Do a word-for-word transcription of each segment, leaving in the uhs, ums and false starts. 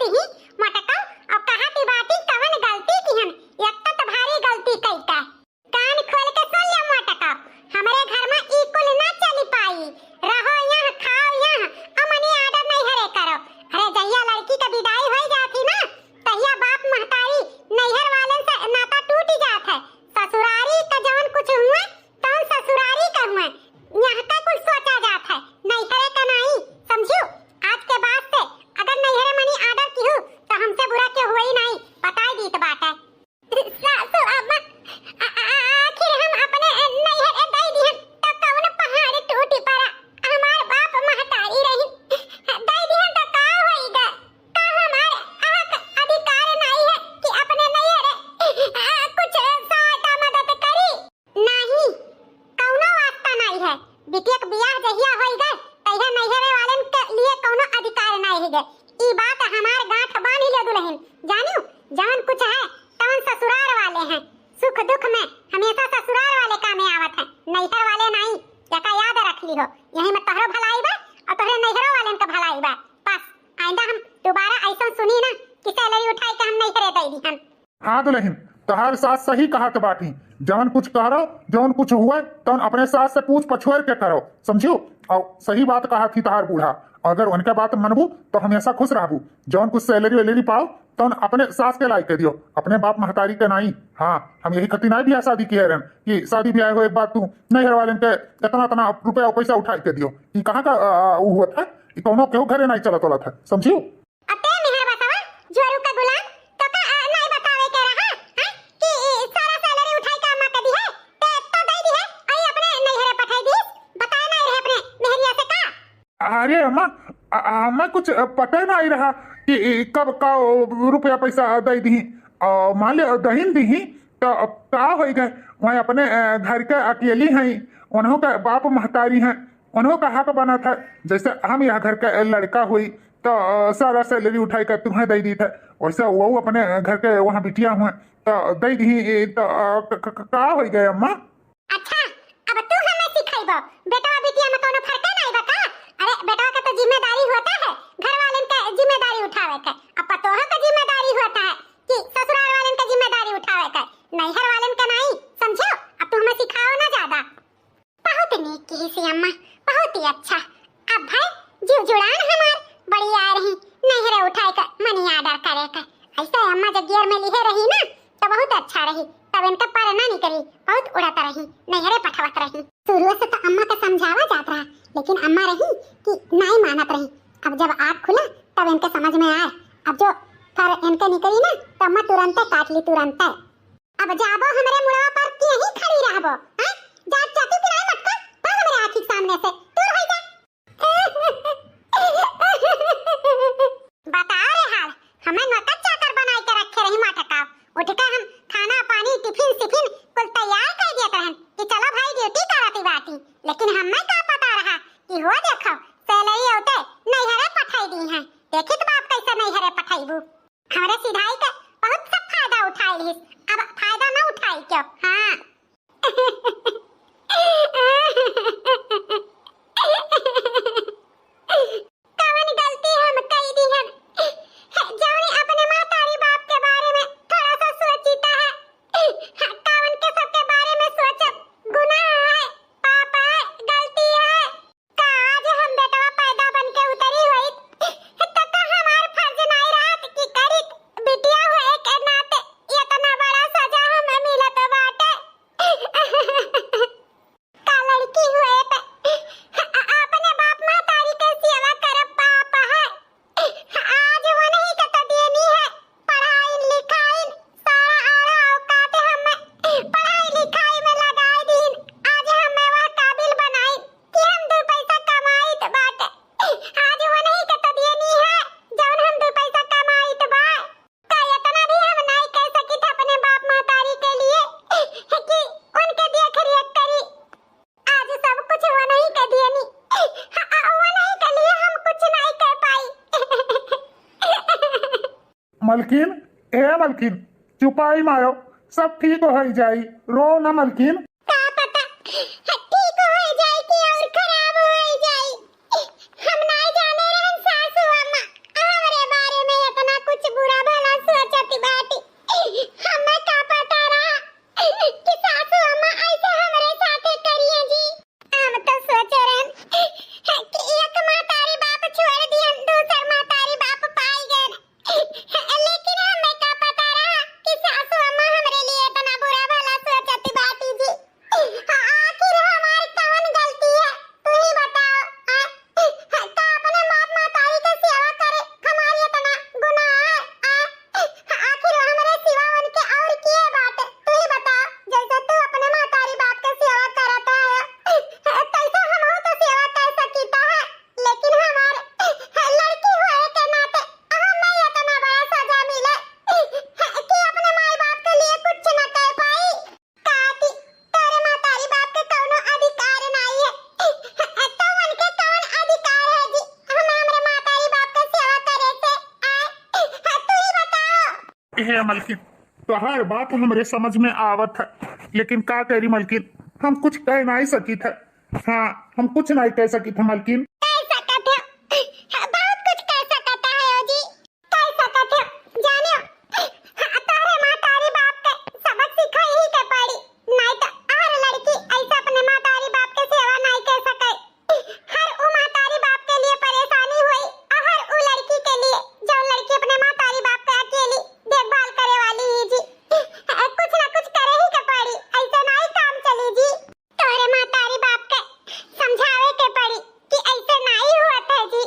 ही मोटका, अब कहा ती बाटी कवन गलती किहन, यत्ता त भारी गलती कई का। कान खोल के सुन ले मोटका, हमरे घर में ई कुल ना चली पाई। रहो यहाँ, खाओ यहाँ, अउर money order नैहरे करो। अरे जहिया लड़की के विदाई होई जात ही ना, तहिया बाप महतारी नैहर वालन से नाता टूटी जात है। ससुरारी का जवन कुछ हुए, तवन ससुरारी का हुए। यहाँ का कुछ सोचा जात है, नैहरे का नाई, समझियो? आज के बाद से अगर नैहरे money order किहू, तो हमसे बुरा केहू होई नाई, बताई दीत बाटे। सासू अम्मा, आ-, आ-, आखिर हम अपने नैहरे दई दिहन, तो कौन पहाड़ टूटी पड़ा? हमार बाप महतारी रही, दई दिहन तो का होई गा? का हमार हक अधिकार नाई है कि अपने नैहरे, आ, कुछ सहायता मदद करी? नाही, कौनो वास्ता नाही है। बिटिया के बियाह जहिया होई गए, तहिया नैहरे वालन के लिए कौनो अधिकार नाही है। ई बात हमार गांठ बांध ले दुल्हन, जानियो, जवन कुछ है, तवन ससुरार वाले हैं। सुख दुख में हमेशा ससुरार वाले कामे आवत हैं, नैहर वाले नाही। एका याद रख लिहो, यही में तोहरो भलाई बा और तोहरे नैहरो वालन के भलाई बा। बस, आइंदा हम दोबारा ऐसा सुनी ना कि salary उठाई के हम नैहरे दे दिहन। हाँ दुल्हन, तोहार सास सही कहत बाटी। जवन कुछ करो, जवन कुछ हुए, तवन अपने सास से पूछ पछोर के करो, समझियो? और सही बात कहत ही तोहार बूढ़ा। अगर उनके बात मनबू, तो हमेशा खुश रहबू। जवन कुछ salary वैलरी पाओ, तवन अपने सास के लाई के दियो, अपने बाप महतारी के नाई। हाँ, हम यही खातिर नाई बियाह शादी किहे रहन कि शादी ब्याह हो एक बार तू नैहर वालन के इतना, इतना रुपया पैसा उठाई के दियो। ई कहाँ का, आ, आ, उ होत है? ई कौनो केहू घरे नाई चलत वलत है, समझियो? अते मेहर बसवा, जोरू का गुलाम, तो का, आ, नाई बतावे के रहा, हैं? कि ई सारा salary उठाई के अम्मा के दिहे, ते तो दे दिहे, आई अपने नैहरे पठाई दी, बताए नाई रहे अपने मेहरिया से का? अरे अम्मा, अ-, अम्मा कुछ पता नाई रहा कि ई कब का रुपया पैसा दे दी, आ, मान ले दहिन दी, तो अब का होई गए, वहीं अपने, अ, घर के अकेली हैं, उन्हों का बाप महतारी हैं, उन्हों का हक बनत है, जैसे हम यह घर का लड़का हुई, तो, अ, सारा salary उठाई कर तुम्हें दे दी था, वैसे वो अपने घर के वहाँ बिटिया हुए, तो दे दी, तो, अ, क-, क-, क-, का होई गए अम्मा? अच्छा, अब तू हमें सिखाइबो, बेटवा बिटिया में कोनो फर्क नाई बा का? अरे, बेटवा के तो जिम्मेदारी होता है, घर वालन के जिम्मेदारी उठावे के, अब पतोह के जिम्मेदारी होता है कि ससुराल वालन के जिम्मेदारी उठावे के, नैहर वालन के नाई, समझो? अब तू हमें सिखाओ ना ज्यादा। बहुत नीक किहिस अम्मा, बहुत ही अच्छा। अब भाई जीव जुड़ान हमार बड़ी आ रही, नैहरे उठाए के money order करे के। ऐसे अम्मा जब गियर में लिहे रही ना, तो बहुत अच्छा रही, तब इनका पर ना निकली, बहुत उड़त रही, नैहरे पठवत रही। शुरू से तो अम्मा के समझावा जात रहा, लेकिन अम्मा रही कि नाई मानत रही। अब जब आँख खुला, तब इनके समझ में आए। अब जो फर इनके निकली ना, तो अम्मा तुरंते काट ली, तुरंते। अब जाबो हमरे मुड़वा पर कि यहीं खड़ी रहबो, हैं? जा, जाती कि नाई मटका, भाग हमरे आँखी के सामने से, दूर हो जा। बता रे हाल, हमें नौकर चाकर बनाई के रखे रही मटका। उठ के हम खाना पानी, टिफिन सिफिन कुल तैयार कर दियत रहन कि चलो भाई duty करती बाटी, लेकिन हमें का पता रहा कि हो देखो salary होते नैहरे पठाई दी हैं। देखित बाप कैसे नैहरे पठाईबू। हमरे सिधाई के बहुत सब फायदा उठाई लिहिस, अब फायदा न उठाई क्यों? हाँ। कवन गलती हम कई दिहन, जौन अपने महतारी बाप के बारे में थोड़ा सा सोचीता है? कवन के सबके बारे में सोचब गुनाह है, पाप है, गलती है? का आज हम बेटवा पैदा बन के उतरी होइत, त का हमार फर्ज नाई रहत कि करित? बिटिया होए के नाते इतना बड़ा सजा हमें मिलत बाटे। का लड़की होए पे अपने बाप महतारी के सेवा करब पाप है? आज वनही के तो देनी है, पढ़ाइन लिखाइन, सारा आड़ा औकात हमें पढ़ाई लिखाई में लगाई दीन। आज हमें वह काबिल बनाइन कि हम दू पैसा कमाइत बाटे। आज वनही के तो देनी है, जौन हम दू पैसा कमाइत बा। का इतना भी हम नाई कह सकित अपने बाप महतारी के लिए कि उनके देख रेख करी? आज सब कुछ वनही के दियनी, हाँ, वनही के लिए हम कुछ नाई कह पाई। मलकिन, ए मलकिन, चुपाई मारो, सब ठीक होई जाई, रो ना मलकिन। का पता, ठीक होई जाई कि और खराब होई जाई। हम नाई जाने रहन सासू अम्मा, हमरे बारे में इतना हे मलकिन, तोहार बात हमरे समझ में आवत है, लेकिन का करी मलकिन, हम कुछ कह नाहीं सकित है। हाँ, हम कुछ नाहीं कह सकित है मलकिन। कह सकत हो, बहुत कुछ कह सकत है हो जी, कह सकत हो। जानियो, हाँ, तोहरे महतारी बाप के सबक सिखाई ही के पड़ी, नाहीं तो हर लड़की ऐसे अपने महतारी बाप के सेवा नाहीं कर सके। हर उ महतारी बाप के लिए परेशानी होई, और हर उ लड़की के लिए, जो लड़की अपने महतारी बाप के अकेली देखभाल करे वाली ही जी। कुछ ना कुछ करे ही के पड़ी, ऐसे नाहीं काम चली जी। तोहरे महतारी बाप के समझावे के पड़ी कि ऐसे नाहीं होत है जी।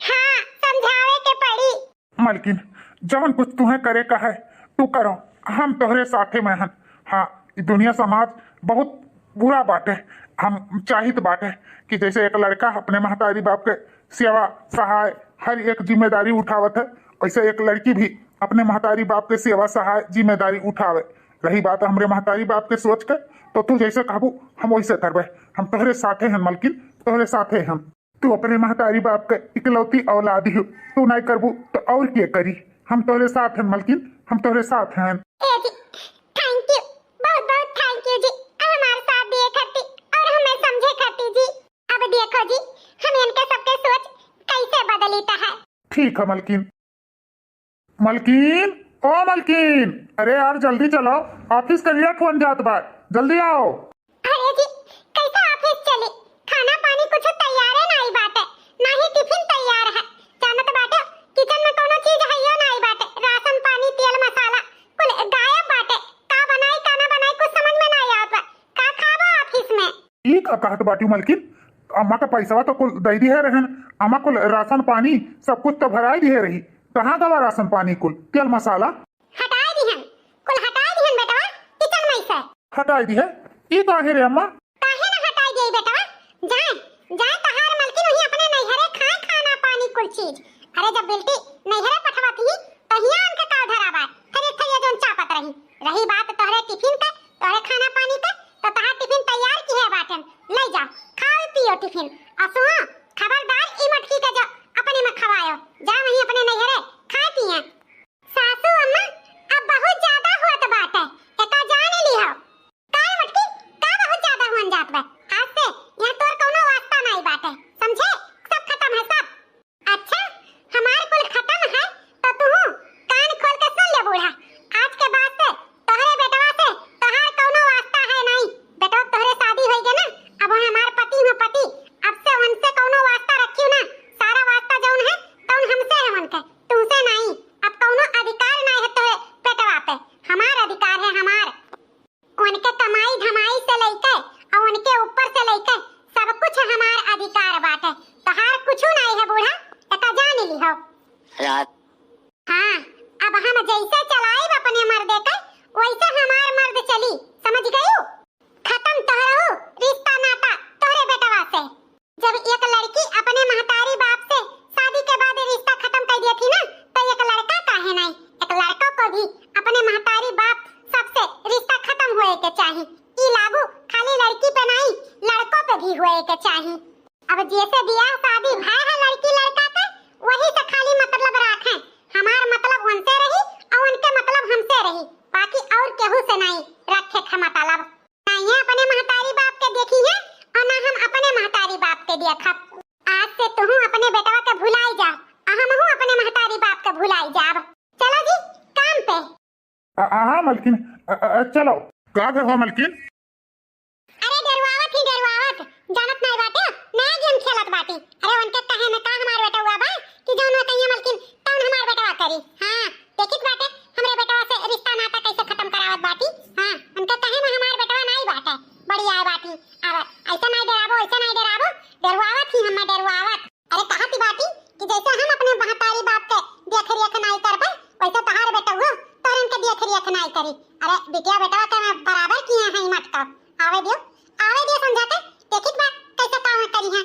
हाँ, समझावे के पड़ी। मलकिन, जवन कुछ तुहें करे का है, तू करो, हम तोहरे साथे में हन। हाँ, ई दुनिया समाज बहुत बुरा बाटे। हम चाहित बाटे कि जैसे एक लड़का अपने महतारी बाप के सेवा सहाय हर एक जिम्मेदारी उठावत है, वैसे एक लड़की भी अपने महतारी बाप के सेवा सहाय जिम्मेदारी उठावे। रही बात हमरे महतारी बाप के सोच के, तो तू जैसे कहबू, हम वैसे करबे। हम तोहरे साथे हन मलकिन, तोहरे साथे हन। तू अपने महतारी बाप के इकलौती औलाद हो, तू नाहीं करबू तो और के करी? हम तोहरे साथ हन मलकिन, हम तोहरे साथ हन। ए जी, thank you, बहुत बहुत thank you जी, हमार साथ दिए खातिर और हमें समझे खातिर जी। अब देखो जी, हम इनके सबके सोच कैसे बदलित है। ठीक है मलकिन। मलकिन, ओ मलकिन, अरे यार जल्दी चलो, office के late होन जात बा, जल्दी आओ। अरे जी, कैसे office चली? खाना पानी कुछ तैयारे नाहीं बाटे, ना ही tiffin तैयार है। जानत बाटे, kitchen में कौनो चीज हइयो नाहीं बाटे, राशन पानी, तेल मसाला कुल गायब बाटे। का बनाई, का ना बनाई, कुछ समझ में नाहीं आवत बा। का खाबो office में? ई का कहत बाटी मलकिन? अम्मा के पैसवा तो कुल दे दिहे रहन, अम्मा कुल राशन पानी सब कुछ तो भराई दिहे रही। कहाँ गवा राशन पानी कुल, तेल मसाला? हटाई दिहन, कुल हटाई दिहन बेटवा, kitchen में से। हटाई दिहे? ई काहे रे अम्मा? काहे ना हटाई देई बेटवा? जाए, जाए तहार मलकिन वही अपने नैहरे खाए खाना पानी कुल चीज। अरे जब बिल्टी नैहरे पठवा थी, तो हियाँ आन के का धरा बा? फिर एक ठे ये जोन चापत रही। रही बात तोहरे tiffin के, तोहरे खाना पानी के, तो तहार tiffin तैयार किहे बाटेन, ले जाओ, खाओ पियो tiffin। आ सुनो, खबरदार ई मटकी के जो अपने में खवायो, जा वहीं अपने नैहरे खाए पिए। सासू अम्मा, अब बहुत ज्यादा होत बाटे, एका जान लिहो। काय मटकी, का बहुत ज्यादा हुअन जात बा? आज से यहाँ तोर कौनो वास्ता नाई बाटे, समझे? सब खत्म है, सब। अच्छा, हमार कुल खत्म है, तो तुहू कान खोल के सुन ले बूढ़ा। आज के बाद से तोहरे बेटवा से तोहार कौनो वास्ता है नाई। बेटवा तोहरे शादी होई गए ना, अब वो हमार पति हो पति, अब से उनसे कौनो वास्ता रखियो ना। सारा वास्ता जौन है, तौन हमसे है उनके, तुमसे नाई। अब कौनो अधिकार नाई है तोहरे बेटवा पे, हमार अधिकार है, हमार। उनके कमाई धमाई से लइके और उनके ऊपर से लइके सब कुछ हमार अधिकार बाटे। तोहार कुछ नाई है बूढ़ा, एका जान लिहो। रात। हाँ, अब हम जैसे चलाइब अपने मर्दे के, वैसे हमार मर्द चली, समझ गयू? खत्म तोहरो रिश्ता नाता तोहरे बेटवा से। जब एक लड़की अपने महतारी बाप से शादी के बाद रिश्ता खत्म कर दिया थी ना, तो एक लड़का काहे नहीं, एक लड़का को भी अपने महतारी बाप सबसे रिश्ता खत्म होए के चाही। ई लागू खाली लड़की पे नहीं, लड़कों पे भी होए के चाही। अब जैसे बियाह शादी भय है लड़की लड़का के, वही से खाली मतलब राखें। हमार मतलब उनसे रही और उनके मतलब हमसे रही, बाकी और केहू से नहीं रखे के मतलब। ना ये अपने महतारी बाप के देखी है और ना हम अपने महतारी बाप के देखब। आज से तुहू अपने बेटवा के भुलाई जा, आ हमहू अपने महतारी बाप के भुलाई जाब। चलो जी, काम पे। अ, अ, हाँ मलकिन, अ, अ, अ, चलो। का घर हो मलकिन? अरे डेरवावत ही डेरवावत, जानत नाई बाटे, नया game खेलत बाटी। अरे उनके कहे में का हमार बेटवा बा कि जौन वो कहिए मलकिन, तौन हमार बेटवा करी। हाँ, देखित बाटे, हमरे बेटवा से रिश्ता नाता कैसे खत्म करावत बाटी। हाँ, उनके कहे में हमार बेटवा नाई बाटे, बड़ी आए बाटी। अब ऐसे नाई डेराबो, ऐसे नाई डेराबो, डेरवावत ही हमें डेरवावत। अरे कहत ही बाटी कि जैसे हम अपने महतारी बाप के देख रेख नाई करबे, वैसे तहार बेटउओ तोहरन के देख रेख नाई करी। अरे बिटिया बेटवा के मैं बराबर किए हैं मटका। आवे दियो, आवे दियो समझा के, देखित बा कैसे काम करी है।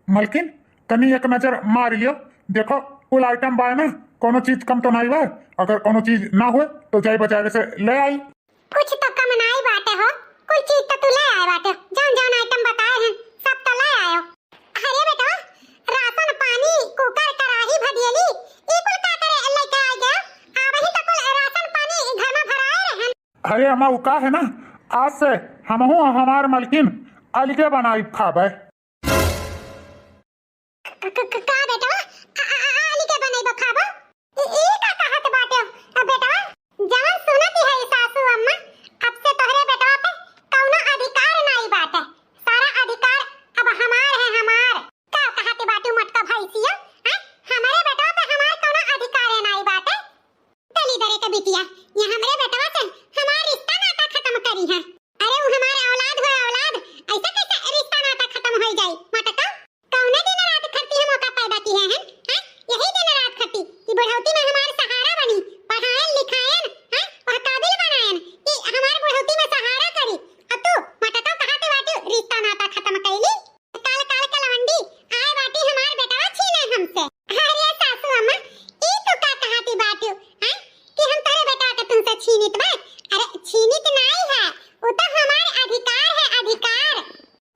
मलकिन, तनी एक नजर मार लियो, देखो कुल item बा ना, कोनो चीज कम तो नाई बा। अगर कोनो चीज ना होए तो जाई बाजारे से ले आई। कुछ तो कम नाई बाटे हो, कुल चीज तो तू ले आए बाटे, जौन जौन item बताए हैं सब तो ले आयो। अरे बेटवा, राशन पानी, cooker, कढ़ाई, भदियली, ई कुल का करे लेके आ गया? आ वही तो कुल राशन अरे अम्मा, उ का है ना, आज से हमहू अउर हमार मलकिन अलगे बनाई खाबे। क-, क-, क-, का बेटवा? आ, आ, आ, आली के बनइबो खाबो? ई, ई का कहत बाटे? आ, बेटवा, जवन सुनत है सासू अम्मा, अब से तोहरे बेटवा पे कौनो अधिकार नाई बाटे। सारा अधिकार अब हमार है, हमार। का कहत बाटू मोटका भैंसिया? हैं? हमरे बेटवा पे हमार कौनो अधिकार नाई बाटे? चली दरे के बिटिया, ये हमरे बेटवा से हमार रिश्ता नाता खत्म करी है। अरे उ हमार औलाद हो औलाद, ऐसे कैसे रिश्ता नाता खत्म हो जाई? मटका, कौने दिन रात खरती हम ओका पैदा किहे हैं? हैं? यही दिन रात खरती कि बुढ़ौती में हमार सहारा बनी, पढ़ायन लिखायन, हैं? वह काबिल बनायन कि हमार बुढ़ौती में सहारा करी। अब तू मटका कहा के बाटू रिश्ता नाता खत्म कैली? काल काल के लवंडी आए बाटी हमार बेटवा छीने हमसे। अरे सासू अम्मा, ई तू का कहती बाटू, हैं? कि हम तोरे बेटवा के तुमसे छीनित बा? अरे छीनित नाई है, उ तो हमार अधिकार है, अधिकार।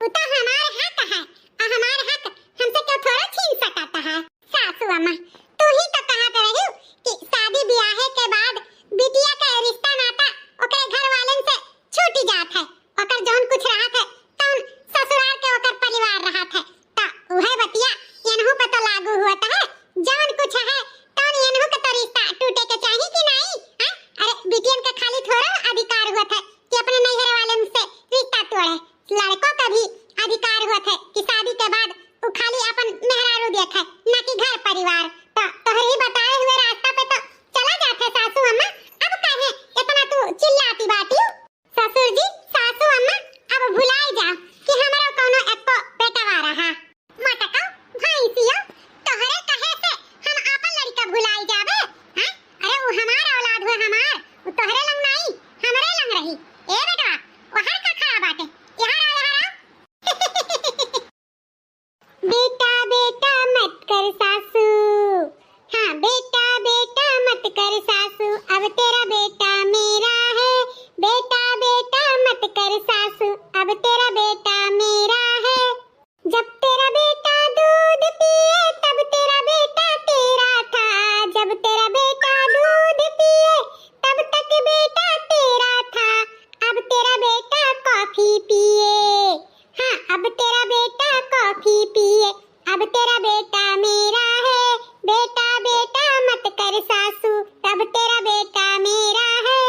उ तो हमार हक है, आ हमार हक हमसे क्यों थोड़ा छीन सकता है? सासू अम्मा, तू ही तो कहत रही कि शादी ब्याहे के बाद बिटिया के रिश्ता नाता ओकरे घर वालन से छूट जात है। ओकर जौन कुछ रहत है, तौन ससुराल के ओकर परिवार रहत है। त उहे बतिया एनहू पे तो लागू हुअत है। जौन कुछ है, तौन एनहू के तो रिश्ता टूटे के चाही कि नाई? हैं? अरे, बिटियन के खाली थोड़ा अधिकार हुअत है कि अपने नैहर वालन से रिश्ता तोड़े। लड़कों का भी अधिकार हुअत है कि शादी के बाद उ खाली अपन मेहरारू देखे, न कि घर परिवार। त तोहरे ही बताए हुए रास्ता पे तो चला जात है सासू अम्मा। अब काहे इतना तू चिल्लाती बाटी? ससुर जी, सासू अम्मा, अब भुलाई जा कि हमरा कौनो एको बेटवा रहा। मटका, भैंसिया, तोहरे कहे से हम आपन लड़का भुलाई जाबे? हैं? अरे, उ हमार औलाद हुए, हमार, उ तोहरे लंग नाई, हमरे लंग रही। ए बेटवा, वहार का खड़ा बाटे? यहाँ आ, यहाँ आ। बेटा, बेटा मत कर सासू, हाँ, बेटा, बेटा मत कर सासू, अब तेरा बेटा मेरा है। बेटा, बेटा मत कर सासू, अब तेरा बेटा मेरा है। जब तेरा बेटा दूध पिए, तब तेरा बेटा तेरा था। जब तेरा बेटा दूध पिए, तब तक बेटा तेरा था। अब तेरा बेटा कॉफी पिए, हाँ, अब तेरा बेटा कॉफी पिए, अब तेरा बेटा मेरा है। बेटा, बेटा मत कर सासू, अब तेरा बेटा मेरा है।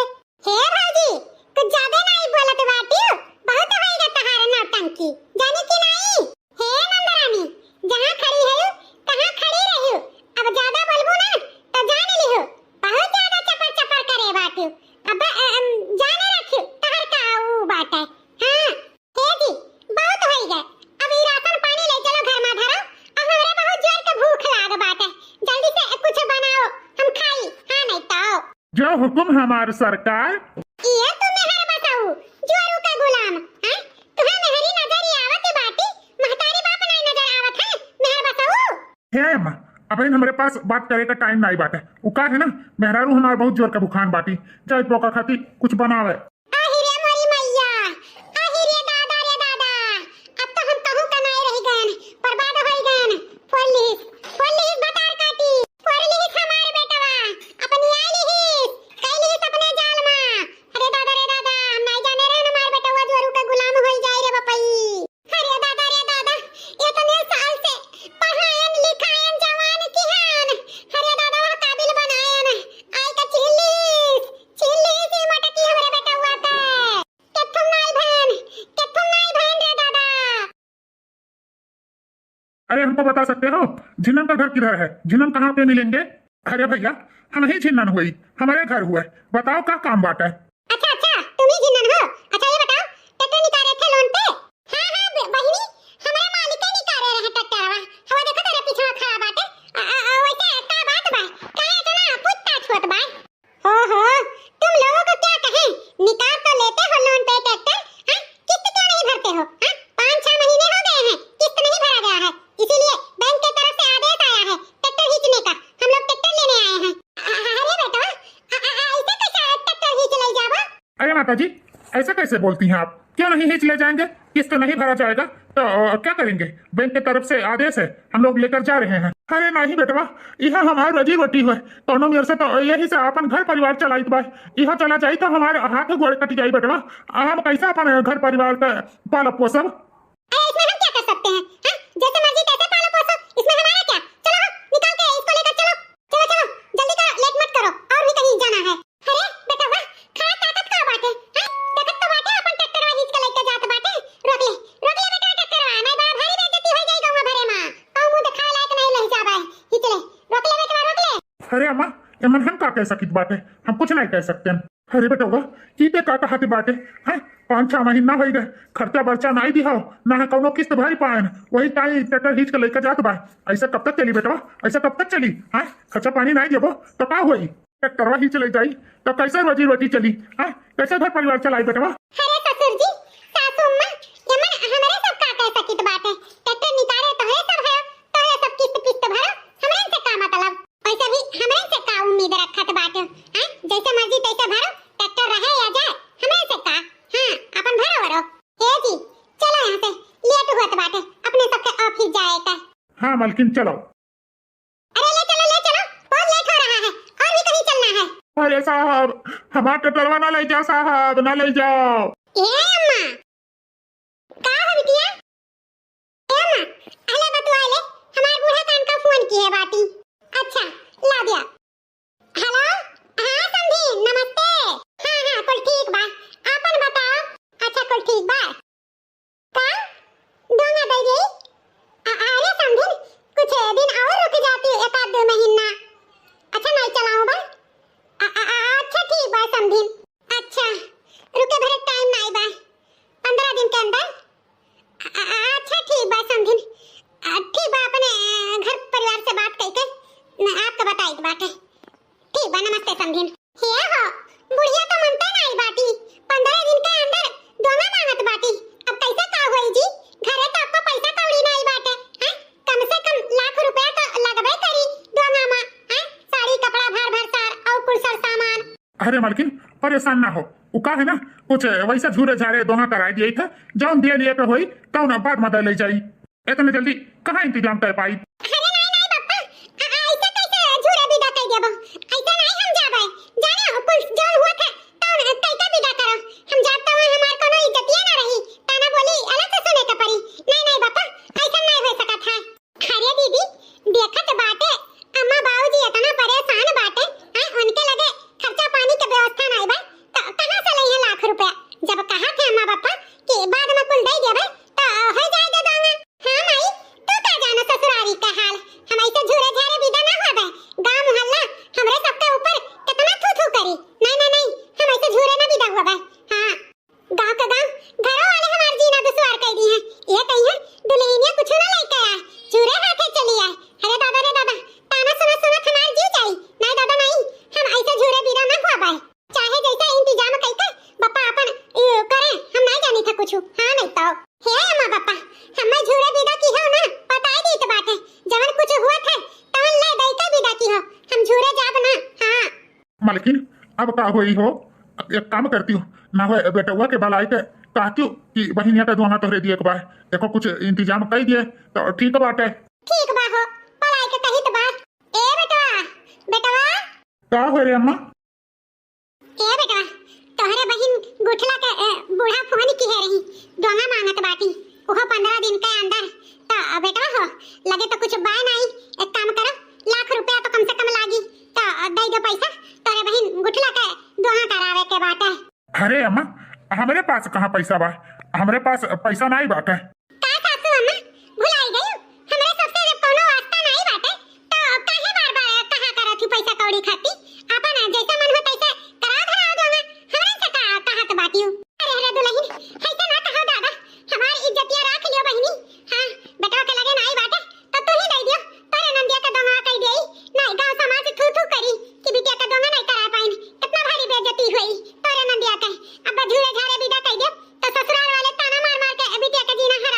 हे भौजी, कुछ ज्यादा नाई बोलत बाटियो, बहुत होइगा तहार नौटंकी, जानी कि नाई? हे नंदरानी, जहाँ खड़ी है, तहाँ खड़ी रहियो, अब ज्यादा बोलबू ना, तो जान लिहो, बहुत ज्यादा चपर चपर करे बाटियो, अब, अ, अम, जाने रखियो, तहर का ऊ बाटे, हाँ। हे जी, बहुत होई गए। अब ई राशन पानी ले चलो घर में धरो। अब हमरे बहुत जोर के भूख लाग बाटे। जल्दी से कुछ बनाओ, हम खाई। हाँ, नहीं तो। जो हुकुम हमार सरकार। ये तो मेहर बताऊ, जोरू का गुलाम, हैं? तुम्हें मेहरी नजर आवत बाटी, महतारी बाप नहीं नजर आवत है, मेहर बताऊ। हे अम्मा, अबहिन हमरे पास बात करे का टाइम नाई बाटे। उ का है ना, मेहरारू हमार बहुत जोर के भुखान बाटी, जाइत बा ओका खातिर कुछ बनावे। आहि रे मोरी मैया, आहि रे दादा रे दादा, अब तो हम कहूँ का नाई रहि गयन, बर्बाद होइ गयन। फोर लिहिस, फोर लिहिस भतार काटी, फोर लिहिस हमार बेटवा, अपनी आ लिहिस, कई लिहिस अपने जाल मा। अरे दादा रे दादा, हम नाई जाने रहन हमार बेटवा जोरू का गुलाम होइ जाई रे बपई। अरे दादा रे दादा, इतने साल से पढ़ायन लिखायन जवान किहन, अरे दादा वह काबिल बनायन, आई का चिल्लीस, चिल्लीस ई मटकी हमरे बेटवा के। केथुम नाई भयन, केथुम नाई भयन रे दादा। अरे हमको बता सकते हो, झिन्नन का घर किधर है? झिन्नन कहाँ पे मिलेंगे? अरे भैया, हम ही झिन्नन हुई, हमारे घर हुए, बताओ का काम बाटे? अच्छा, अच्छा, तुम ही झिन्नन हो। अच्छा, ये बताओ, ट्रैक्टर निकाले थे लोन पे? हाँ, हाँ, ब-, बहिनी, हमारे मालिक ही निकाले रहे ट्रैक्टरवा। हवा देखो, तेरे पीछे खड़ा बाटे। आ, आ, आ, वैसे का बात बा? काहे इतना पूछताछ होत बा? ओहो, तुम लोगों को क्या कहें, निकाल तो लेते हो लोन पे ट्रैक्टर, हैं? किस्त क्यों नहीं भरते हो, हैं? पाँच छह महीने हो गए हैं, किस्त नहीं भरा गया है, इसीलिए बैंक के तरफ से आदेश आया है ट्रैक्टर खींचने का। हम लोग ट्रैक्टर लेने आए हैं। अ-, अ-, अरे बेटवा, अ-, अ-, अ-, ऐसे कैसे ट्रैक्टर खींच ले जाबो? अरे माता जी, ऐसे कैसे बोलती हैं आप? क्यों नहीं खींच ले जाएंगे? किस्त नहीं भरा जाएगा, तो, अ, क्या करेंगे? बैंक के तरफ से आदेश है, हम लोग लेकर जा रहे हैं। अरे नहीं बेटवा, यह हमार रोजी रोटी है, कौनो मेर से तो यही से अपन घर परिवार चलाइत बा। यह चला जाई तो हमार हाथ गोड़ कट जाई बेटवा। हम कैसे अपन घर परिवार का पालब पोसब? अरे, इसमें हम क्या कर सकते हैं? हाँ? जैसे मर्जी तैसे पालो पोसो, इसमें हमारा क्या? चलो, हाँ, निकाल के इसको लेकर चलो। चलो, चलो, जल्दी करो, लेट मत करो, और भी कहीं जाना है। अरे, बेटवा, खड़ा ताकत का बाटे? हाँ? देखत तो बाटे, अपन ट्रैक्टरवा खींच के लेके जात बाटे। रोक ले, रोक ले बेटवा ट्रैक्टरवा, नहीं बड़ा भारी बेइज्जती हो जाई गौवा भरे मा। कहूँ मुँह दिखावे लायक नहीं रह जाबे। खींच ले, रोक ले बेटवा, रोक ले। अरे अम्मा, एमन हम का कह सकित बाटे? हम कुछ नहीं कह सकते हैं। अरे बेटवा, ई ते का कहत बाटे? हैं? पाँच छह महीना होई गए, खर्चा बर्चा नाई दिहाओ, ना है कौनो किस्त भरी पाएन, वही ताई ट्रैक्टर खींच के लेके जात बा। ऐसा कब तक चली बेटवा? ऐसा कब तक चली? हैं? खर्चा पानी नाई देबो तो का होई? ट्रैक्टरवा खींच ले जाई तो कैसे रोजी रोटी चली? हैं? कैसे घर परिवार चलाई बेटवा? अरे ससुर जी, सासू अम्मा, एमन हमरे सब का कह सकित बाटे? ट्रैक्टर निकाले तोहरे सब है, तोहरे सब किस्त पिस्त भरो, हमरे से का मतलब? वैसे भी हमरे से का उम्मीद रखत बाटे? हैं? जैसे मर्जी तैसे भरो, ट्रैक्टर रहे या जाए, हमरे से का? हाँ, अपन भरो भरो। ए जी, चलो यहाँ से, लेट होत बाटे, अपने सबके ऑफिस जाए का। हाँ मलकिन, चलो। अरे ले चलो, ले चलो, बहुत लेट हो रहा है, और भी कहीं चलना है। अरे साहब, हमार ट्रैक्टरवा ना ले जाओ साहब, ना ले जाओ। ए अम्मा, का हो बिटिया? ए अम्मा, अहले बतुआ ले, हमार बूढ़ा कान का फोन किहे बाटी। अच्छा, ला दिया। हेलो, हाँ समधी, नमस्ते। हाँ, हाँ, कुल ठीक बा। आपन बताओ। अच्छा, कुल ठीक बा। का? दोंगा दे गई? अ-, अरे समधिन, कुछ दिन और रुक जाती, एक आध दो महीना। अच्छा, नहीं चलाऊं बा? अ-, अ-, अ-, अच्छा, ठीक बा समधिन। अच्छा, रुके भरे टाइम नाई बा, पंद्रह दिन के अंदर। अ-, अ-, अच्छा, ठीक बा समधिन। अ, ठीक बा, अपने, अ, घर परिवार से बात करके न, आपके बताइत बाटे। ठीक बा, नमस्ते समधिन। हे हो, बुढ़िया तो मनते नाई बाटी, पंद्रह दिन के अंदर दोंगा मांगत बाटी। अब कैसे का होई जी? घरे तो आपको पैसा कौड़ी नाई बाटे, हैं? कम से कम लाख रुपया तो लगबे करी दोंगा मा, हैं? साड़ी, कपड़ा, भर भर सार और कुल सर सामान। अरे मालकिन, परेशान ना हो, उ का है ना, कुछ वैसा झूरे झारे दोंगा कराई दिए था, जौन दिए लिए के होई, तौन बाद में दे ले जाई। इतने जल्दी कहाँ इंतजाम कर पाई? अरे नाई, नाई बप्पा, आ, आ, ऐसे कैसे झूरे विदा कर देबो? ऐसे नाई हम जाबे। जाने हो, कुल जौन हुआ था, तौन कह के विदा करो। हम जाब तो हमार कोनो इज्जतिये ना रही, ताना बोली अलग से सुने के पड़ी। नाई, नाई बप्पा, ऐसा नाई हो सकत है। अरे दीदी, देखत बाटे, अम्मा बाबूजी इतना परेशान बाटे, हाँ, उनके लगे खर्चा पानी के व्यवस्था नाई बा, तो कहाँ से लइहे लाख रुपया? जब कहा थे अम्मा पापा कि बाद में कुल दे देबे, तो हो जाए दे दोंगा। हाँ माई, तू का जानो ससुरारी का हाल, हम ऐसे झूरे झारे विदा ना होबे। गांव मोहल्ला हमरे सबके ऊपर कितना थू थू करी। नहीं, नहीं, नहीं, हम ऐसे झूरे ना विदा होबे। हाँ। गाँव का गाँव, घरों वाले हमार जीना दुश्वार कर दी हैं। ये कही है, दुल्हनिया कुछ ना लेके आए, झूरे हाथे चली आए। अरे दादा रे दादा, ताना सुना सुना हमार जी जाई। नहीं दादा नहीं, हम ऐसे झूरे बीरा ना हुआ बाय। चाहे जैसा इंतजाम करके बप्पा अपन, यू, करे, हम नहीं जानी था कुछ। हाँ नहीं तो। हे अम्मा बप्पा, हमें झूरे बीरा की हो ना, बताई दीत बाटे। जवन कुछ हुआ था, तवन ले दई के बीरा की हो। हम झूरे जाब ना। हाँ। मालकिन, अब का होई हो? एक काम करती हूँ, ना हो बेटवा के बलाई के कहती हूँ कि बहिनिया के दोना तोहरे दिए के बा, एको कुछ इंतजाम कर दिए तो ठीक बाटे। ठीक बा हो, बलाई के कही तो बात। ए बेटवा, बेटवा। का हो रे अम्मा? ए बेटवा, तोहरे बहिन गुठला के, ए, बूढ़ा फोन किहे रही, दोना मांगत बाटी, उहो पंद्रह दिन के अंदर। तो बेटवा हो, लगे तो कुछ बा नहीं, एक काम करो, लाख रुपया तो कम से कम लागी, तो दे दो पैसा, तोरे बहिन गुठला के दोहा करावे के बाटे। अरे अम्मा, हमरे पास कहाँ पैसा बा? हमरे पास पैसा नहीं बाटे। का सासू अम्मा, भुलाई गई? हमरे सबसे जब कोनो वास्ता नहीं बाटे, तो काहे बार-बार कहा करत ही पैसा कौड़ी खाती? आपन जैसा मन हो तैसे करा धरा दोना, हमरे से का कहत बाटियो? अरे, अरे दुल्हन, ऐसे ना कहो दादा, हमार इज्जतिया राख लियो बहिनी। हाँ, बेटवा के लगे नाई बाटे, तो तू ही दे दियो, तोरे नंदिया के दोंगा कह देई। नाई, गांव समाज थू थू करी कि बिटिया के दोंगा नहीं करा पाइन। कितना भारी बेइज्जती हुई तोरे नंदिया के। अब झूरे झारे विदा कह दियो, तो ससुराल वाले ताना मार मार के बिटिया के जीना हराम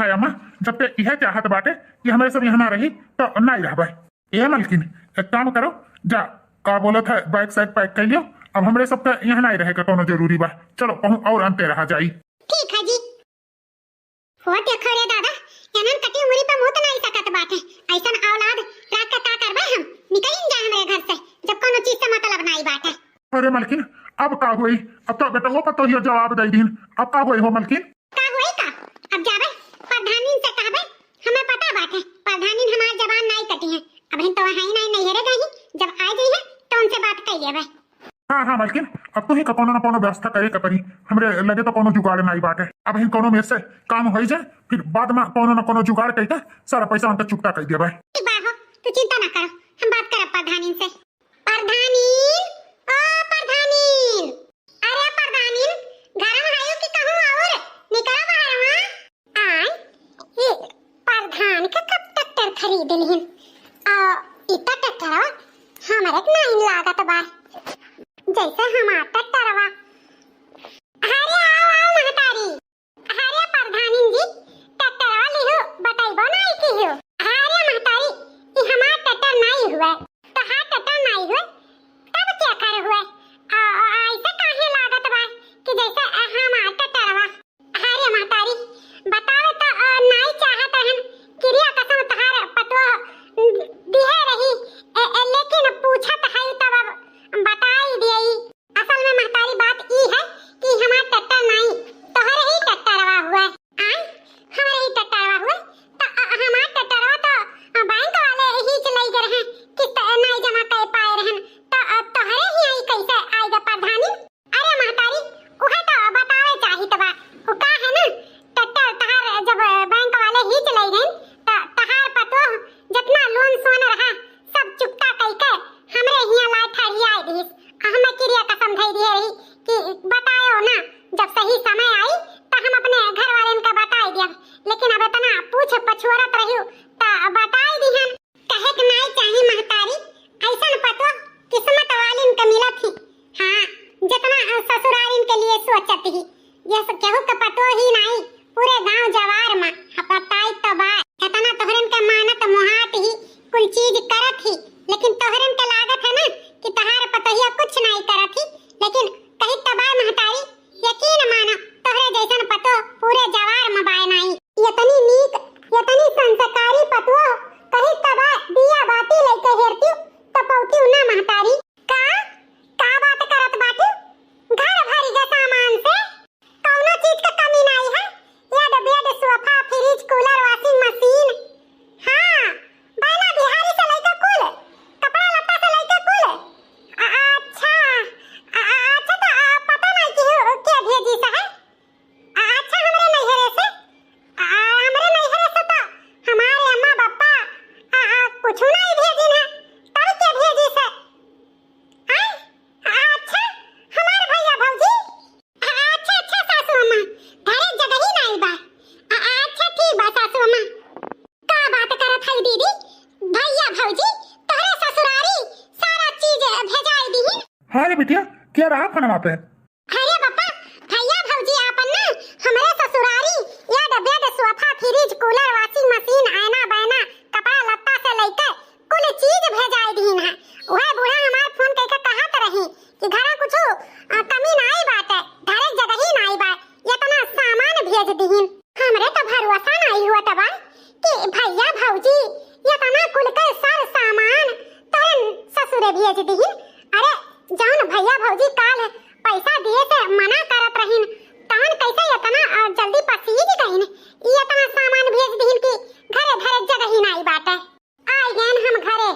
है अम्मा, जब ते इहे चाहत बाटे कि हमरे सब यहाँ ना रही, तो नाई रहबे। ए मलकिन, एक काम करो, जा, का बोलत है, बैग सैग पैक कर लियो, अब हमरे सब के यहाँ नाई रहे के कोनो जरूरी बा। चलो, कहूँ और अंते रहा जाई। ठीक है जी। हो देखो रे दादा, एनन कटी उमरी पे मुत नाई सकत बाटे। ऐसन औलाद राख के का करबे हम? निकलिन जा हमरे घर से, जब कोनो चीज से मतलब नाई बाटे। अरे मलकिन, अब का होई? अब तो बेटवो पतोहियो जवाब दे दीन। अब का होई हो मलकिन? का होई का? अब जाबे प्रधानिन से कहबे, हमें पता बाटे, प्रधानिन हमार जबान नाई कटी है। अबहिन तो वहाँ ही नाई नैहरे गई, जब आ जाई है तो उनसे बात कर लेबे। हाँ, हाँ, मलकिन, अब तू ही का कोनो न कोनो व्यवस्था करे के पड़ी। हमरे लगे तो कोनो जुगाड़ नाई बाटे। अबहिन कोनो में से काम होई जाए, फिर बाद में कोनो न कोनो जुगाड़ करके सारा पैसा उनका चुकता कर देबे। ठीक बा हो, तू चिंता ना करो, हम बात करब प्रधानिन से। प्रधानिन, ओ प्रधानिन, अरे प्रधानिन, घर में आयो कि कहूँ और? निकलो बाहर वहाँ। आय, ये प्रधान के कब ट्रैक्टर खरीद लिहिन? आ, इतना ट्रैक्टरवा हमरे के नाहीं लागत बा। जैसे हमार ट्रैक्टरवा। अरे आओ, आओ महतारी। अरे प्रधानिन जी, ट्रैक्टरवा लिहु, बतैबो नाहीं किहु। अरे महतारी, ई हमार ट्रैक्टर नाहीं हुए, तोहार ट्रैक्टर नाहीं हुए, तब क्या कर हुए? आ, आ, ऐसे काहे लागत बा कि जैसे हमार ट्रैक्टरवा। अरे महतारी, बतावे त, अ, नाई चाहत रहन, किरिया कसम तहार पतोह दिहे रही, ए, ए, लेकिन पूछत हई तब अब बताई देई। असल में महतारी बात ई है कि हमार ट्रैक्टर नाई, तोहरे ही ट्रैक्टरवा हुए। आय, हमरे ही ट्रैक्टरवा हुए, त, अ, हमार ट्रैक्टरवा त, अ, बैंक वाले हीच लई गए रहे, किस्त नाई जमा कर पाए रहन, त, अ, तोहरे ही आई कैसे आई ग प्रधानी? अरे महतारी, उहे तो बतावे चाहित बा। उ का है ना, ट्रैक्टर तहार जब बैंक वाले हीच लई गइन, त तहार पतोह जितना लोन सोन रहा, सब चुकता कइके हमरे हियां लाए ठहरियाए दिहिस। आ हमें किरिया कसम धई दिहे रही कि बतायो ना, जब सही समय आई, त हम अपने घर वालेन के बताई दिया। लेकिन अब इतना पूछ पछोरत रहियो, त बताई दिहन। कहे के नाई चाही महतारी, ऐसन पतोह किस्मत वालिन के मिलत ही। हाँ, जितना, अ, ससुरारिन के लिए सोचत ही, यह स-, केहू के पतोह ही नाई, पूरे गांव जवार में, हाँ, बताई तो बा। इतना तोहरन के मानत मोहात ही, कुल चीज करत ही, लेकिन तोहरन के लागत है ना कि तोहार पतोहिया कुछ नाई करत ही, लेकिन कही तो बा महतारी, यकीन माना, तोहरे जैसन पतोह पूरे जवार में बाय नाई। यतनी नीक, यतनी संस्कारी पतोह कही तबा दिया बाती लइके हेरती, त पौती ना महतारी। का? का बात करत बाटी? घर भरी के सामान से कौनो चीज के कमी नाई है। यड बेड, सोफा, फ्रिज, कूलर, वॉशिंग मशीन, हाँ, बहना बिहारी से लइके कुल, कपड़ा लत्ता से लइके कुल। अ-, अच्छा, अ-, अ-, अच्छा, त, अ, पता नाई कि के भेजी से है। अ-, अच्छा, हमरे नैहरे से, अ-, अ-, हमरे नैहरे से त हमारे अम्मा, पापा, अ-, अ, कुछ नाई भेजिन है, तब के भेजी से? हैं? अ-, अच्छा, हमार भैया भौजी? अ-, अच्छा, अच्छा, सासू अम्मा, घरे जगही नाई बा। अ-, अ-, अच्छा, ठीक बा, सासू अम्मा। का बात करत हई दीदी? भैया भौजी तोहरे ससुरारी सारा चीज भेजाई दीही। हाँ रे बिटिया, क्या रहा फोनवा पे? अरे पापा, भैया भौजी आपन ना हमरे ससुरारी यड बेड, सोफा, फ्रिज, कूलर, वॉशिंग मशीन, आयना बैना, कपड़ा लत्ता से लइके कुल चीज भेजाई दीहिन है। उहे बूढ़ा हमार फोन कइके कहत रही कि घरा कुछ, अ, कमी नाई बाटे, घरे जगही नाई बा, इतना सामान भेज दीहिन। हमरे तो भरोसा नाई हुआ तबा कि भैया भौजी इतना कुल के सर सामान तोहरे ससुरे भेज दीहिन। अरे, जौन भैया भौजी काल पैसा दिए से मना करत रहिन, तहन कैसे इतना, अ, जल्दी पसीज गइन? ई इतना सामान भेज दीहिन कि घरे धरे जगही नाई बाटे। आई गएन हम घरे।